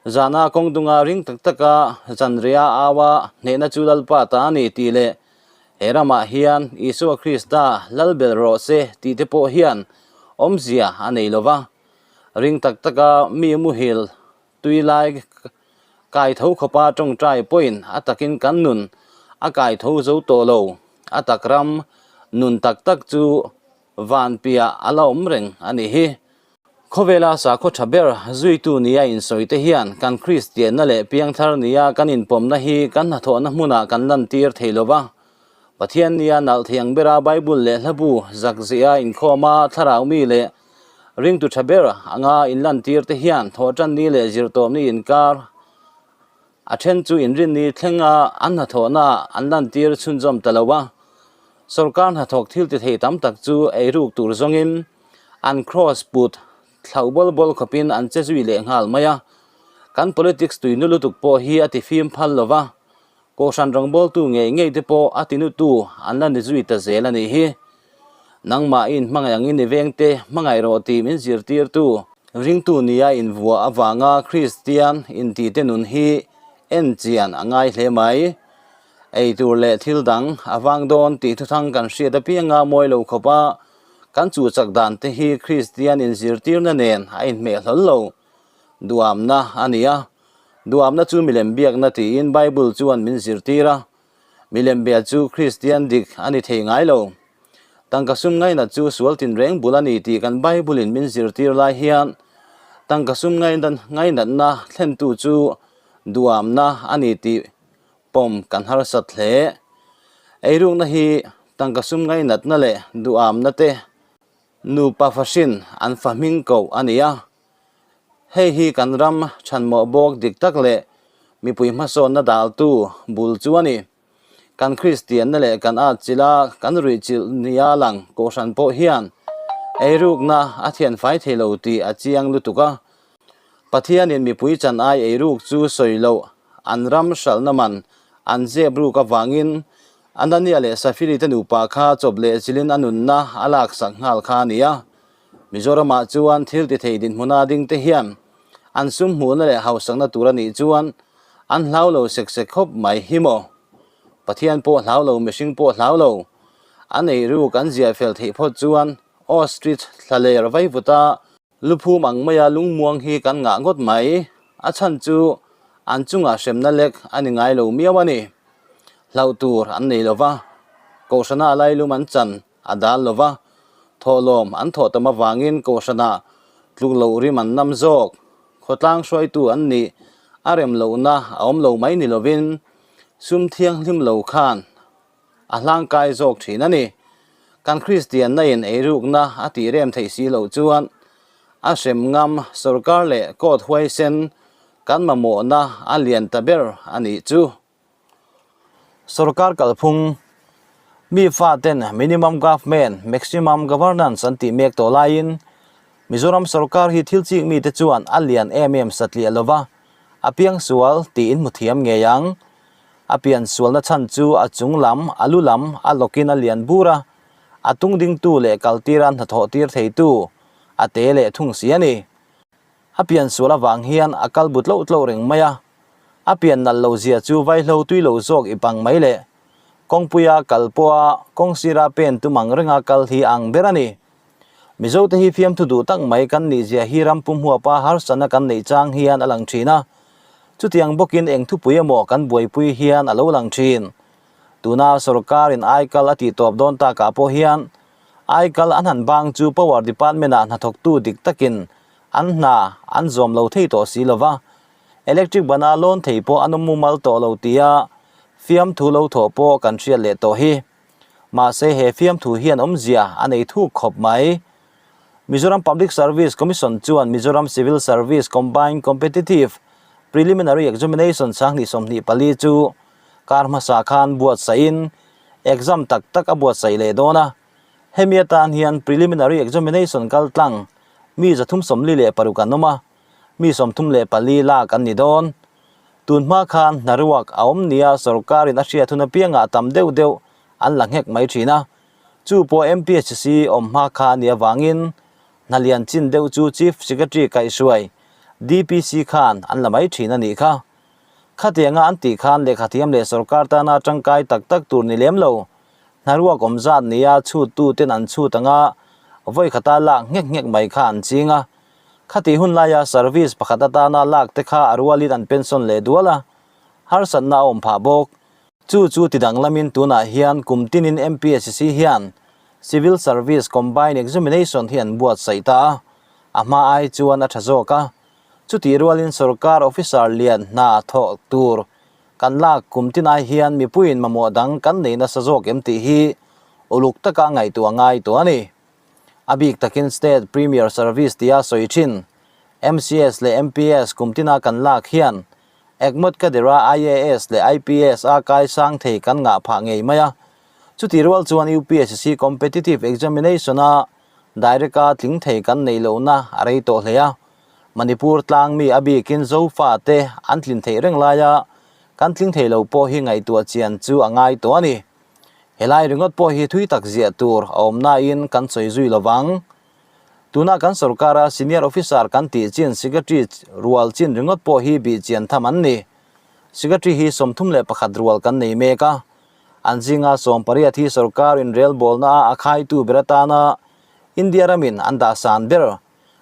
A: Zana kawng dunga ring tak taka zanriah au a hnehna chu Lalpa ta a ni tih leh he ramah hian Isua Krista lal bel rawh se tih te pawh hian awmzia a nei lo va. Ring tak taka mi muhil tui lai kai tho khawpa tawngtai pawhin a takin kan nun a kai tho zo tawh lo. A tak ram nun tak tak chu Van piah a la awm reng a nih hi. Khawvela sakhaw tha ber zuitu nia insawi te hian kan Kristianna leh piangthar nia kan inpawmna hi kan hnathawhna hmunah kan lantir thei lo va. Pathian nia nalh thei ang bera Bible leh hlabu zakzia inkhawma thlarau mi leh ringtu tha ber anga inlantir te hian thawhtanni leh zirtawpni inkar A then chu inrinni thlenga an hnathawhna an lantir chhunzawm ta lo a, sorkar hnathawk thil ti thei tam tak chu eiruk tur zawngin an kraws put thlauh bawl bawl khawpin an che zui leh nghal mai a. Kan politics tuinu lutuk pawh hi a ti fim phal lo va. Kohhran rawngbawltu ngei ngei te pawh a tinutu an la ni zui ta zel a nih hi. Nangmah i inhmangaih angin i vengte hmangaih rawh tih min zirtirtu ringtu nia invuah avanga Kristian intihte nun hi en chian a ngai hle mai. Ei tur leh thil dang a vang dawn tih thuthang kan hriat apianga mawi lo khawp a, kan chuhchak dan te hi Kristian inzirtirna nen a inhmeh hlawl lo. Duamna a ni a, duamna chu milem biakna tiin Bible chuan min zirtir a, milem bia chu Kristian dik a ni thei ngai lo. Tangka sum ngainat chu sual tinreng bul a ni tih kan Bible in min zirtir lai hian tangka sum ngainatna thlentu chu duamna a ni tih pawm kan harsat hle. Eirukna hi tangka sum ngainatna leh duamna te nupa fahrin an fa hming koh a ni a. Hei hi kan ram chhanmawh bawk dik tak leh mipui hmasawnna daltu bul chu a ni. Kan Kristianna leh kan atchilh a kan ruihchilh nia lang Kohhran pawh hian eirukna a thianfai thei lo tih a chiang lutuk a. Pathianin mipui chan ai eiruk chu sawi loh an ram hralhna man an zep ruk avangin Anania leh Safiri te nupa kha chawp leh chilhin a nunna a laksak nghal kha a ni a. Mizoramah chuan thil ti thei dinhmuna ding te hian an sum hmuhna leh hausakna tur a nih chuan an hlau lo sek sek khawp mai hi maw? Pathian pawh hlau lo, mihring pawh hlau lo. An ei ruk an ziah fel theih phawt chuan ostrich thlaler vaivuta luphum ang maia lungmuang hi kan ngah ngawt mai. A chhan chu an chungah hremna lek a ni ngai lo miau a ni. Hlauh tur an nei lo va, Kohhrana lailum an chan a dal lo va, thawhlawm an thawh tam avangin Kohhranah tluk loh rim an nam zawk. Khawtlang hruaitu an nih a rem lohna a awm lo mai ni lovin sum thianghlim lo khan a hlangkai zawk thin a ni. Kan Kristianna in eirukna a tih rem theih si loh chuan a hrem ngam sorkar leh court huaisen kan mamawhna a lian ta ber a nih chu. Sorkar kalphung, mi faten minimum government, maximum governance an tih mek tawh laiin Mizoram sorkar hi thil chik mite chuan a lian em em satliah lova, a piang sual tih in hmu thiam ngei ang. A pian sualna chhan chu a chung lam, a lu lam, a lawkin a lian bur a, a tung dingtu leh kaltira hnathawh tir theitu a te leh thung si a ni. A pian sual avang hian a kal bu tloh tloh reng mai a, a pian nalh lo zia chu vaihlo tui lo zawk i pang mai le. Kawngpuia kal pawha kawng sira pen tum ang renga kal hi a ang ber a ni. Mizote hi fiamthu duh tak mai kan nih zia hi ram pum huapa harsatna kan neih chang hian a lang thin a, chutiang bawkin eng thupui emaw kan buaipui hian a lo lang thin. Tuna sorkarin aikal a tih tawp dawn takah pawh hian aikal an han bang chu Power Department-ah hnathawktu dik takin an hna an zawm lo thei tawh si lova, Electric bana lawn thei pawh an awm mumal tawh lo tia fiamthu lo thawh pawh kan hriat leh tawh hi. Mahse he fiamthu hian awmzia a nei thuk khawp mai. Mizoram Public Service Commission chuan Mizoram Civil Service Combined Competitive Preliminary Examination 2024 chu kar hmasa khan buatsaihin exam tak tak a buatsaih leh dawn a. Hemi atan hian Preliminary Examination kaltlang mi 346 an awm a. mi 34 lak an ni dawn. Tun hma khan hnaruak a awm nia sorkarin a hriat hun apiangah tam deuh deuh an la nghek mai thin a. Chu pawh MPHC awm hma kha a nih avangin hna lian chin deuh chu Chief Secretary kaihhruai DPC khan an la mai thin a nih kha. Khatianga an tih khan lehkhathiam leh sorkar tana tangkai tak tak tur ni lem lo. Hnaruak awm zat nia chhuttu ten an chhut anga vawi khata lak nghek nghek mai kha an ching a. Khatih hun laia service pakhat atana lak te kha a rualin an pension leh dual a, harsatna a awm phah bawk. Chu chu ti danglamin tunah hian kum tinin MPSC hian Civil Service Combined Examination hi an buatsaih ta a, a hma ai chuan a tha zawk a. Chutih rualin sorkar officer lian hna thawh tur kan lak kum tinai hian mipuiin mamawh dang kan nei nasa zawk em tih hi uluk taka ngaihtuah ngai tawh a ni. A bik takin State Premier Service tia sawi thin MCS leh MPS kum tina kan lak hian Ekmawt Kadera IAS leh IPS a kai sang thei kan ngah phah ngei mai a. Chutih rual chuan UPSC Competitive Examination a direct a tling thei kan neih lohna a rei tawh hle a. Manipur tlang mi a bikin Zofa te an tlin theih reng laia. Kan tling thei lo pawh hi ngaihtuah chian chu a ngai tawh a ni. Helai ringawt pawh hi thui tak ziah tur a awm nain kan sawi zui lo vang. Tuna kan sorkara senior officer kan tih chin secretary rual chin ringawt pawh hi bih chian tham an ni. Secretary hi 31 rual kan nei mek a. An zinga 18 hi sorkar inrelbawlna a a khaitu ber atana India ramin an dah san ber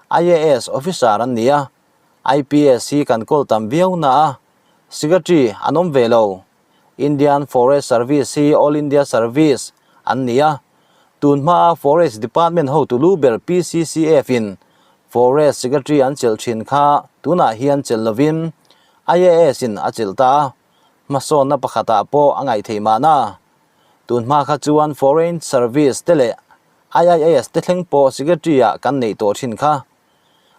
A: IAS officer an ni a. IPS hi kan kawl tam viau na a, Secretary an awm ve lo. Indian Forest Service hi All India Service an ni a, tun hmaa Forest Department hotu lu ber PCCF in Forest Secretary an chelh thin kha tunah hian chelh lovin IAS in a chelh ta a, hmasawnna pakhatah pawh a ngaih theih mahna. Tun hma kha chuan Foreign Service te leh IIAS te thleng pawh Secretary ah kan neih tawh thin kha.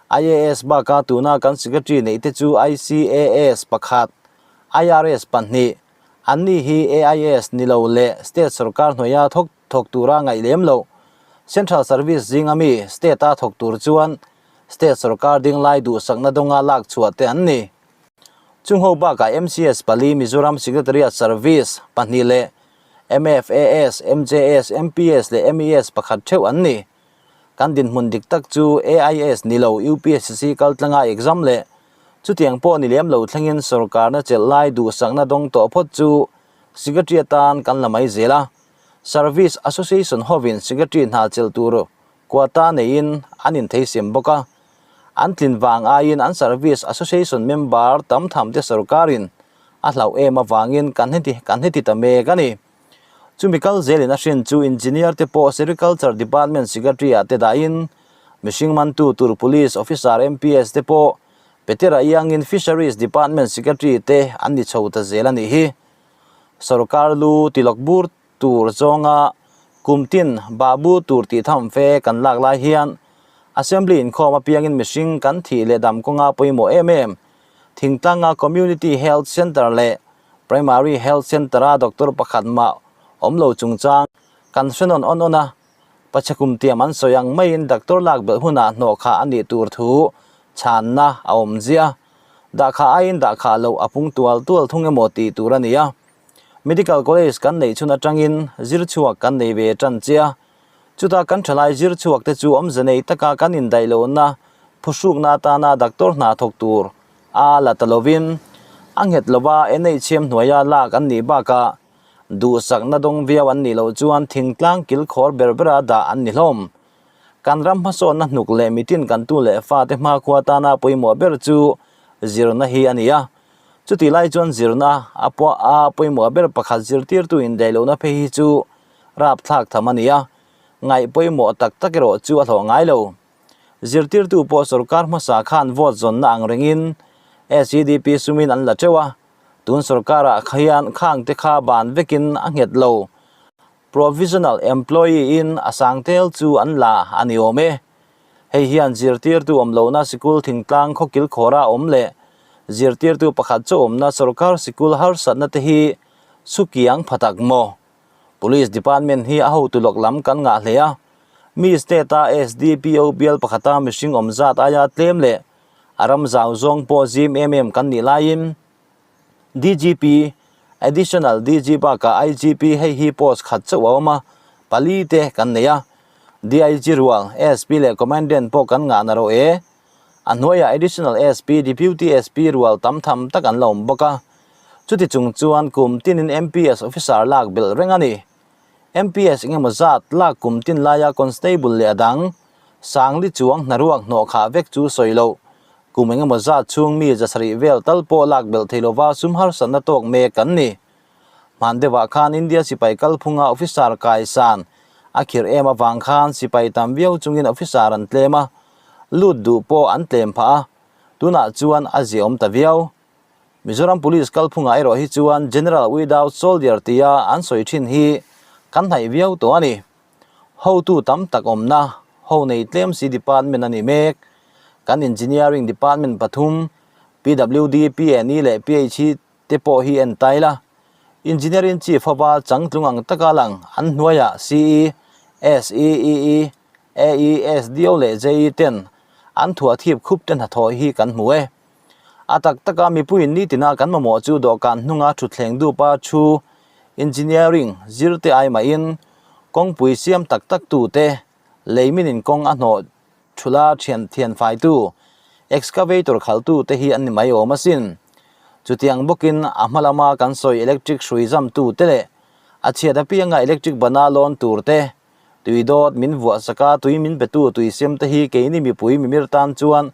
A: IAS baka tuna kan Secretary neih te chu ICAS pakhat, IRS pahnih, anni hi AIS ni lo leh State sorkar hnuaia thawk thawk tura ngaih lem loh. Central Service zinga mi State-a thawk tur chuan State sorkar ding lai duhsakna dawnga lak chhuah te an ni. Chung ho bakah MCS pali Mizoram Secretariat Service pahnih leh MFAS, MJS, MPS leh MES pakhat theuh an ni. Kan dinhmun dik tak chu AIS ni lo UPSC kaltlanga exam leh chutiang pawh ni lem lo thlengin sorkarna chelh lai duhsakna dawng tawh phawt chu Secretary atan kan la mai zel a. Service Association hovin Secretary hna chelh tur quota neiin an intheisem bawk a. An tlin vang aiin an Service Association member tam tham te sorkarin a hlauh em avangin kan heti kan heti ta mek a ni. Chumi kal zelin a hrin chu Engineer te pawh Sericulture Department Secretary ah te dahin mihring mantu tur Police Officer MPS te pawh Petera iangin Fisheries Department Secretary te an ni chho ta zel a nih hi. Sorkar lu tilawk bur tur zawnga kum tin bahbu tur tih tham fe kan lak lai hian Assembly inkhawm apiangin mihring kan thih leh dam kawnga pawimawh em em thingtlanga Community Health Centre leh Primary Health Centre-a doctor pakhat mah awm lo chungchang kan hre nawn awn awn a, pache kum tiam an sawi ang maiin doctor lak belh hunah hnawh khah a nih tur thu chhanna a awm ziah a, dahkhah aiin dahkhah loh a pung tual tual thung emaw tih tur a ni a. Medical College kan neih chhun atangin zir chhuak kan nei ve tan che a, chutah kan thalai zir chhuak te chu awmze nei taka kan indaih lohna phuhrukna atana doctor hna thawk tur A la ta lovin, a nghet lova NHM hnuaia lak an nih bakah duhsakna dawng viau an nih loh chuan thingtlang kilkhawr ber bera dah an ni hlawm. Kan ram hmasawnna hnuk leh mitin kan tu leh fate hmakhua tana pawimawh ber chu zirna hi a ni a. Chutih lai chuan zirna a a pawimawh ber pakhat zirtirtu indaihlohna phei hi chu rapthlak tham a ni a, ngaih pawimawh tak tak erawh chu a hlawh ngai lo. Zirtirtu pawh sorkar hmasa khan vote zawnna ang rengin SEDP sumin an la teuh a, tun sorkarah khian khang te kha ban vekin a nghet lo. Provisional employee in a sang tel chu an la a ni awm e. Hei hian zirtirtu awm lohna sikul thingtlang khawkil khawra awm leh zirtirtu pakhat chu awmna sorkar sikul harsatna te hi sukiang pha tak maw? Police department hi a hotu lawk lam kan ngah hle a, mi state a SDPO bial pakhata mihring awm zat aia tlem leh a ram zau zawng pawh zim em em kan nih laiin DGP, Additional DG bakah IGP hei hi post khat chauh a awm a, pali te kan nei a, DIG rual, SP leh Commandant pawh kan ngah na rawh e. A hnuaiah Additional SP, Deputy SP rual tam tham tak an la awm bawk a. Chuti chung chuan kum tinin MPS officer lak belh reng a ni. MPS engemaw zat lak kum tin laia Constable leh a dang, Sangli chuang hnaruak hnawh khah vek chu sawi loh. Kum engemaw zat chhung mi zasarih vel tal pawh lak belh thei lova sum harsatna tawk mek kan ni. Hman deuhah khan India sipai kalphunga officer kaisan a khirh em avang khan sipai tam viau chungin officer an tlem a, lut duh pawh an tlem phah a, tunah chuan a ziaawm ta viau. Mizoram Police kalphungah erawh hi chuan General without soldier tia an sawi thin hi kan hnaih viau tawh a ni. Hotu tam tak awmna, ho nei tlem si department a ni mek. Kan Engineering department pathum, PWD, PNE leh PHE te pawh hi en tai la. Engineering Chief hova changtlung ang taka lang an hnuaiah CE, SE, EE, AE, SDO leh JE ten an thuah thip khup te hnathawh hi kan hmu e. A tak taka mipuiin nitina kan mamawh chu dawhkan hnunga thutthleng dupa thu engineering zir te ai mahin kawngpui siam tak tak tu te lei minin kawng a hnawh thula thian thian faitu excavator khaltu te hi an ni mai awm asin. Chutiang bawkin a hma lama kan sawi electric hrui zam tu te leh a chhiat apianga electric bana lawn tur te Tui dawt min vuah sak a, tui min petu tui sem te hi keini mipui mimir tan chuan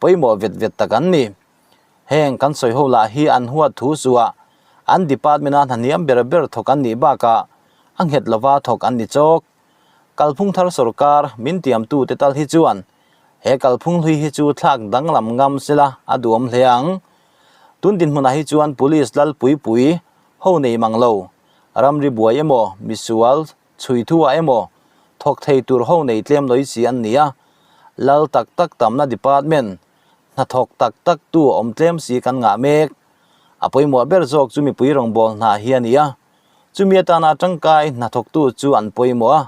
A: pawimawh vet vet tak an ni. Heng kan sawi ho lah hi an huat thu suah an department a hnahniam ber ber thawk an nih bakah a nghet lova thawk an ni chawk. Kalphung thar sorkar min tiamtu te tal hi chuan he kalphung hlui hi chu thlak danglam ngam sela a duhawm hle ang. Tun dinhmunah hi chuan police lal pui pui ho nei mang lo, ramri buai emaw misual Chhui thu ah emaw thawk thei tur ho nei tlem lawih si an ni a, lal tak tak tamna department hnathawk tak tak tu awm tlem si kan ngah mek. A pawimawh ber zawk chu mipui rawngbâwl hna hi a ni a, chumi atana tangkai hnathawktu chu an pawimawh a,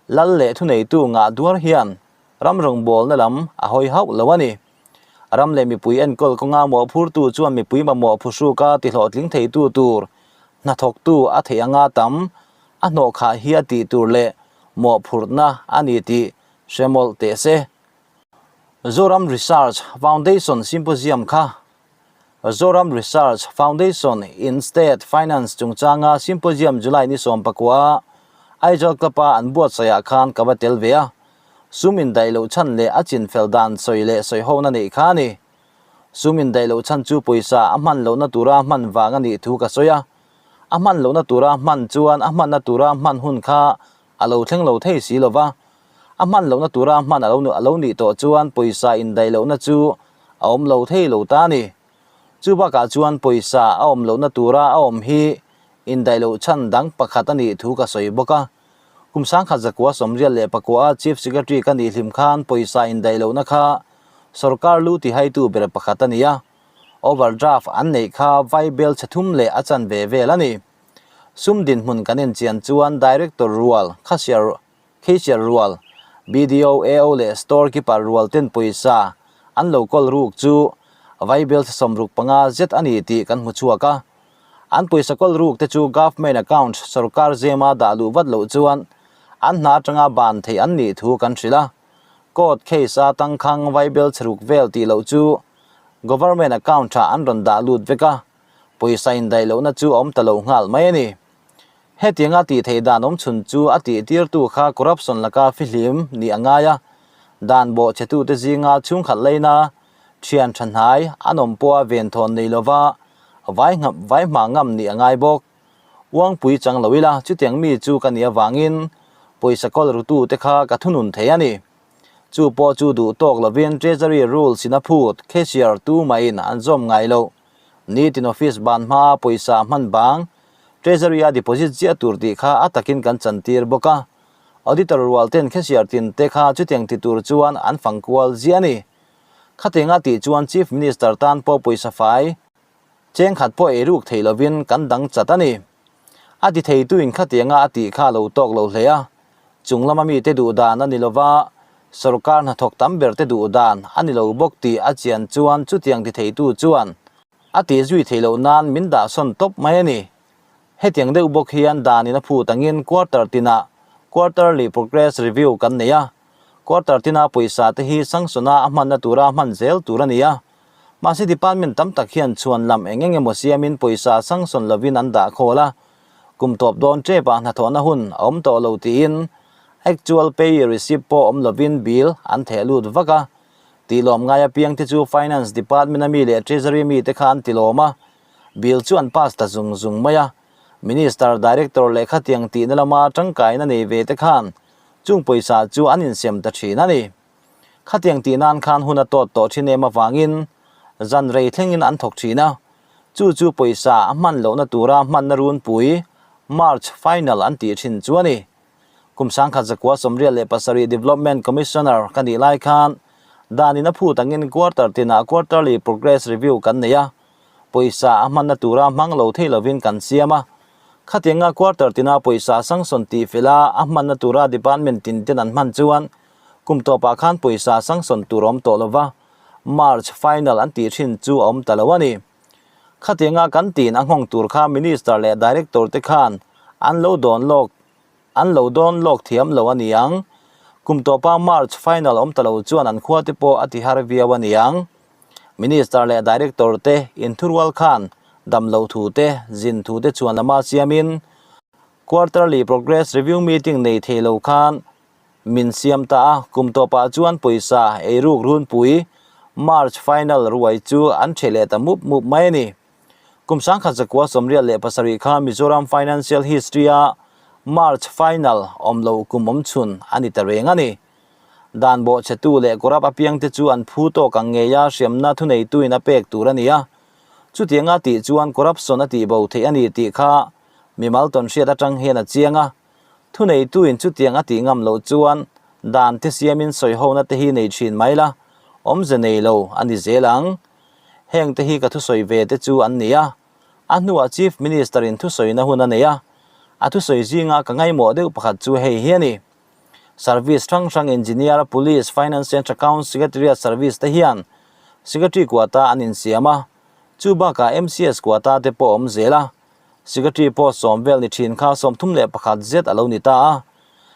A: lal leh thuneitu ngah duar hian ram rawngbâwlna lam a hawi hauh lo a ni. Ram leh mipui enkawl kawnga mawhphurtu chuan mipui mamawh phuhruka tihlawhtling theitu tur hnathawktu a theih anga tam a hnawh khah hi a tih tur leh mawhphurhna a ni tih hre mawlh teh se. Zoram Research Foundation Symposium kha Zoram Research Foundation in State Finance chungchanga Symposium July ni 14 Aizawl Club-a an buatsaihah khan ka va tel ve a, sum indaih loh chhan leh a chinfel dan sawi leh sawihona neih kha a ni. Sum indaih loh chhan chu pawisa a hman lohna tura hman vang a nih thu ka sawi a, a hman lohna tura hman chuan a hmanna tura hman hun kha a lo thleng lo thei si lo va, a hman lohna tura hman a lo a lo nih tawh chuan pawisa indaih lohna chu a awm lo thei lo ta a ni. Chu bakah chuan pawisa a awm lohna tura a awm hi indaih loh chhan dang pakhat a nih thu ka sawi bawk a. Kum 1994 a Chief Secretary ka nih hlim khan pawisa indaih lohna kha sorkar lu tihaitu ber pakhat a ni a. Overdraft an neih kha vaibel chhe thum leh a chanve vel a ni. Sum dinhmun kan enchian chuan Director rual, Khasiar, Cashier rual, BDO, AO leh Store Keeper rual ten pawisa an lo kawl ruk chu vaibel chhe 65 zet a ni tih kan hmu chhuak a. An pawisa kawl ruk te chu Government Account sorkar zema dah luh vat loh chuan an hna atanga ban theih an nih thu kan hrilh a. Court case a tangkhang vaibel chhe ruk vel tih loh chu Government account ah an rawn dah lut vek a, pawisa indaih lohna chu a awm ta lo nghal mai a ni. Hetianga tih theih dan awm chhun chu a tih tirtu kha corruption laka fihlim nih a ngai a, dan bawh chhetute zinga chhungkhat leina thian tha hnai an awm pawha venthawn nei lova vai ngam vai hma ngam nih a ngai bawk. Uangpui chang lo ila chutiang mi chu ka nih avangin pawisa kawl rutute kha ka thunun thei a ni. Chu pawh chu duh tawk lovin Treasury rules in a phut, cashier tu mahin an zawm ngai loh. Nitin office ban hmaa pawisa hman bang, Treasury a deposit ziah tur tih kha a takin kan chantir bawk a. Auditor rual ten cashier tin te kha chutiang ti tur chuan an fang kual ziah a ni. Khatianga tih chuan Chief Minister tan pawh pawisa fai chengkhat pawh ei ruk thei lovin kan dang chat a ni. A ti theituin khatianga a tih kha a lo tawk lo hle a, chung lama mite duh dan a ni lo va, sorkar hnathawk tam ber te duh dan a ni lo bawk tih a chian chuan chutiang ti theitu chuan a tih zui theih loh nan min dahsawn tawp mai a ni. Hetiang deuh bawk hian danin a phut angin quarter tinah quarterly progress review kan nei a, quarter tina pawisa te hi sanction-a a hmanna tura hman zel tur a ni a, Mahse department tam tak hian chhuan lam eng eng emaw siamin pawisa sanction lovin an dah khawl a, kum tawp dawn tep ah hnathawhna hun a awm tawh lo tiin actual pay receipt pawh awm lovin bill an theh lut vak a. Tihlawm ngai apiang te chu finance department a mi leh treasury mi te kha an tilawm a, bill chu an pass ta zung zung mai a. Minister, director leh khatiang tihna lama tangkaina nei ve te khan chung pawisa chu an insem ta thin a ni. Khatiang tih nan khan hun a tawt tawh thin em avangin zan rei thlengin an thawk thin a, chu chu pawisa a hman lohna tura hmanna runpui March final an tih thin chu a ni. Kum 1997 Development Commissioner ka nih lai khan danin a phut angin quarter tinah quarterly progress review kan nei a, pawisa a hmanna tura hmang lo thei lovin kan siam a. Khatianga quarter tina pawisa sanction tih fela a hmanna tura department tin ten an hman chuan Kum tawpah khan pawisa sanction tur awm tawh lova, March final an tih thin chu a awm ta lo a ni. Khatianga kan tin a nghawng tur kha Minister leh Director te khan an lo dawn lawk an lo dawn lawk thiam lo a ni ang. Kum tawpa March final awm ta lo chuan an khua te pawh a ti har viau a ni ang. Minister leh Director te inthurual khan dam loh thu te, zin thu te chuan lama siamin Quarterly Progress Review Meeting nei thei lo khan min siam ta a, kum tawpah chuan pawisa eiruk runpui March final ruai chu an ṭhe leh ta mup mup mai a ni. Kum 1987 kha Mizoram Financial History-a March final awm lo kum awm chhun a ni ta reng a ni. Dan bawhchhetu leh corrupt apiangte chu an phu tawk ang ngeia hriamna thuneituin a pek tur a ni a, chutianga tih chuan corruption a tihbo theih a ni tih kha mimal tawnhriat atang hian a chiang a. Thuneituin chutiang a tih ngam loh chuan dan te siamin sawihona te hi nei thin mai la, awmze nei lo a ni zel ang. Heng te hi ka thusawi ve te chu an ni a. A hnuah Chief Minister in thusawina hun a nei a, a thusawi zinga ka ngaimawh deuh pakhat chu hei hi a ni. Service hrang hrang Engineer, Police, Finance and Accounts, Secretariat Service te hian Secretary quota an insiam a, chu bakah MCS quota te pawh a awm zel a. Secretary post sawm vel ni thin kha 31 zet a lo ni ta a.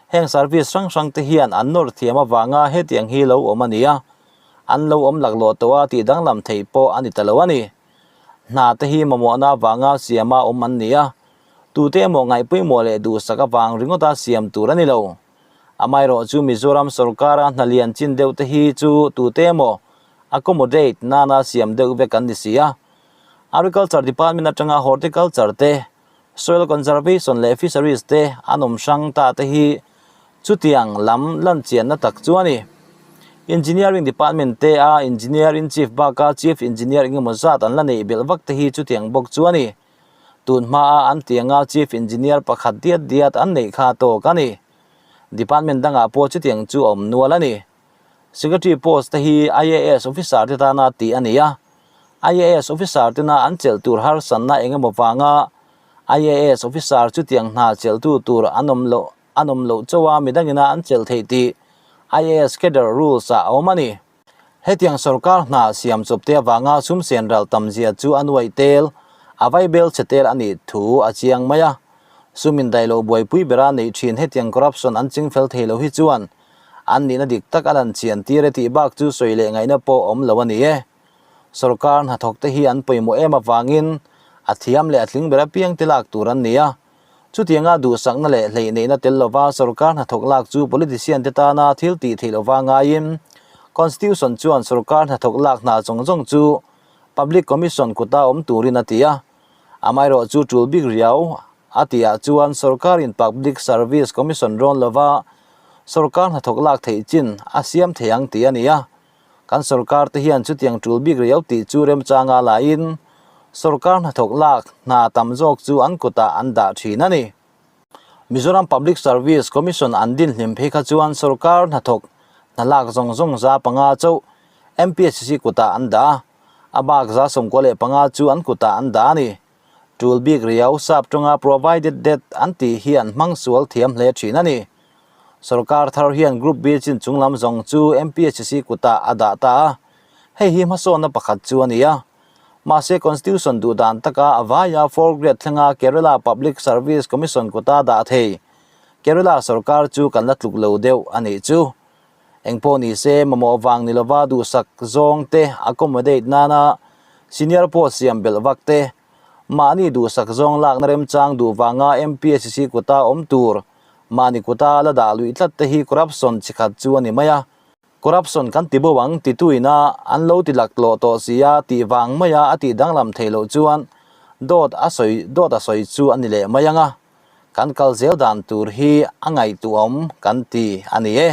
A: Heng service hrang hrang te hian an nawr thiam avanga hetiang hi lo awm a ni a. An lo awm laklawh tawh a tih danglam theih pawh a ni ta lo a ni. Hna te hi mamawhna avanga siama awm an ni a. Tute emaw ngaihpawimawh leh duhsak avang ringawta siam tur a ni lo. Amaherawh chu Mizoram sorkara hna lian chin deuh te hi chu tute emaw accommodate nana siam deuh vek an ni si a. Agriculture Department atanga Horticulture te, Soil Conservation leh Fisheries te an awm hrang ta te hi chutiang lam lan chianna tak chu a ni. Engineering Department te a Engineer in Chief baka Chief Engineer engemaw zat an la neih belh vak te hi chutiang bawk chu a ni. Tun hmaa an tianga Chief Engineer pakhat diat diat an neih kha tawk a ni. Department dangah pawh chutiang chu a awm nual a ni. Secretary post te hi IAS officer te tana tih a ni a, IAS officer tena an chelh tur harsanna eng emaw vanga IAS officer chutiang hna chelhtu tur an awm loh an awm loh chauh a midangina an chelh theih tih IAS cadre rules ah a awm a ni. Hetiang sorkar hna siam chawp te avanga sum sen ral tam zia chu a nuaih tel, a vaibel chhe tel a nih thu a chiang mai a. Sum indaih loh buaipui bera neih thin hetiang corruption an chingfel thei lo hi chuan An nihna dik tak a lan chian tir e tih bak chu sawi leh ngaihna pawh awm lo a ni e. Sorkar hnathawk te hi an pawimawh em avangin a thiam leh a tling ber apiang te lak tur an ni a. Chutianga duhsakna leh hleihneihna tel lova sorkar hnathawk lak chu politician te tana thil tih theih lova ngaiin Constitution chuan sorkar hnathawk lak hna zawng zawng chu Public Commission kuta awm turin a ti a. Amaherawh chu tul bik riau A tihah chuan sorkarin Public Service Commission rawn lova sorkar hnathawk lak theih chin a siam thei ang tih a ni a. Kan sorkar te hian chutiang tul bik riau tih chu remchanga lahin sorkar hnathawk lak hna tam zawk chu an kutah an dah thin a ni. Mizoram Public Service Commission an din hlim phei kha chuan sorkar hnathawk hna lak zawng zawng 500 chauh MPSC kutah an dah a, a bak 95 chu an kutah an dah a ni. Tul bik riau sap tawnga provided that an tih hi an hmang sual thiam hle thin a ni. Sorkar thar hian Group B chin chung lam zawng chu MPHC kutah a dah ta a, hei hi hmasawnna pakhat chu a ni a. Mahse Constitution duh dan taka a vaia fourth grade thlenga Kerala Public Service Commission kuta dah thei Kerala sorkar chu kan la tluk lo deuh a nih chu. Engpawh ni se, mamawh vang ni lova duhsak zawng te accommodate nana senior post siam belh vak te, mahni duhsak zawng lakna remchang duh vanga MPSC kuta awm tur mahni kuta la dah luih tlat te hi corruption chi khat chu a ni mai a. Corruption kan ti bo ang tituina an lo ti laklawh tawh si a tih vang maia a tih danglam theih loh chuan dawt a sawi dawt a sawi chu a ni leh mai ang a. Kan kal zel dan tur hi a ngaihtuahawm kan ti a ni e.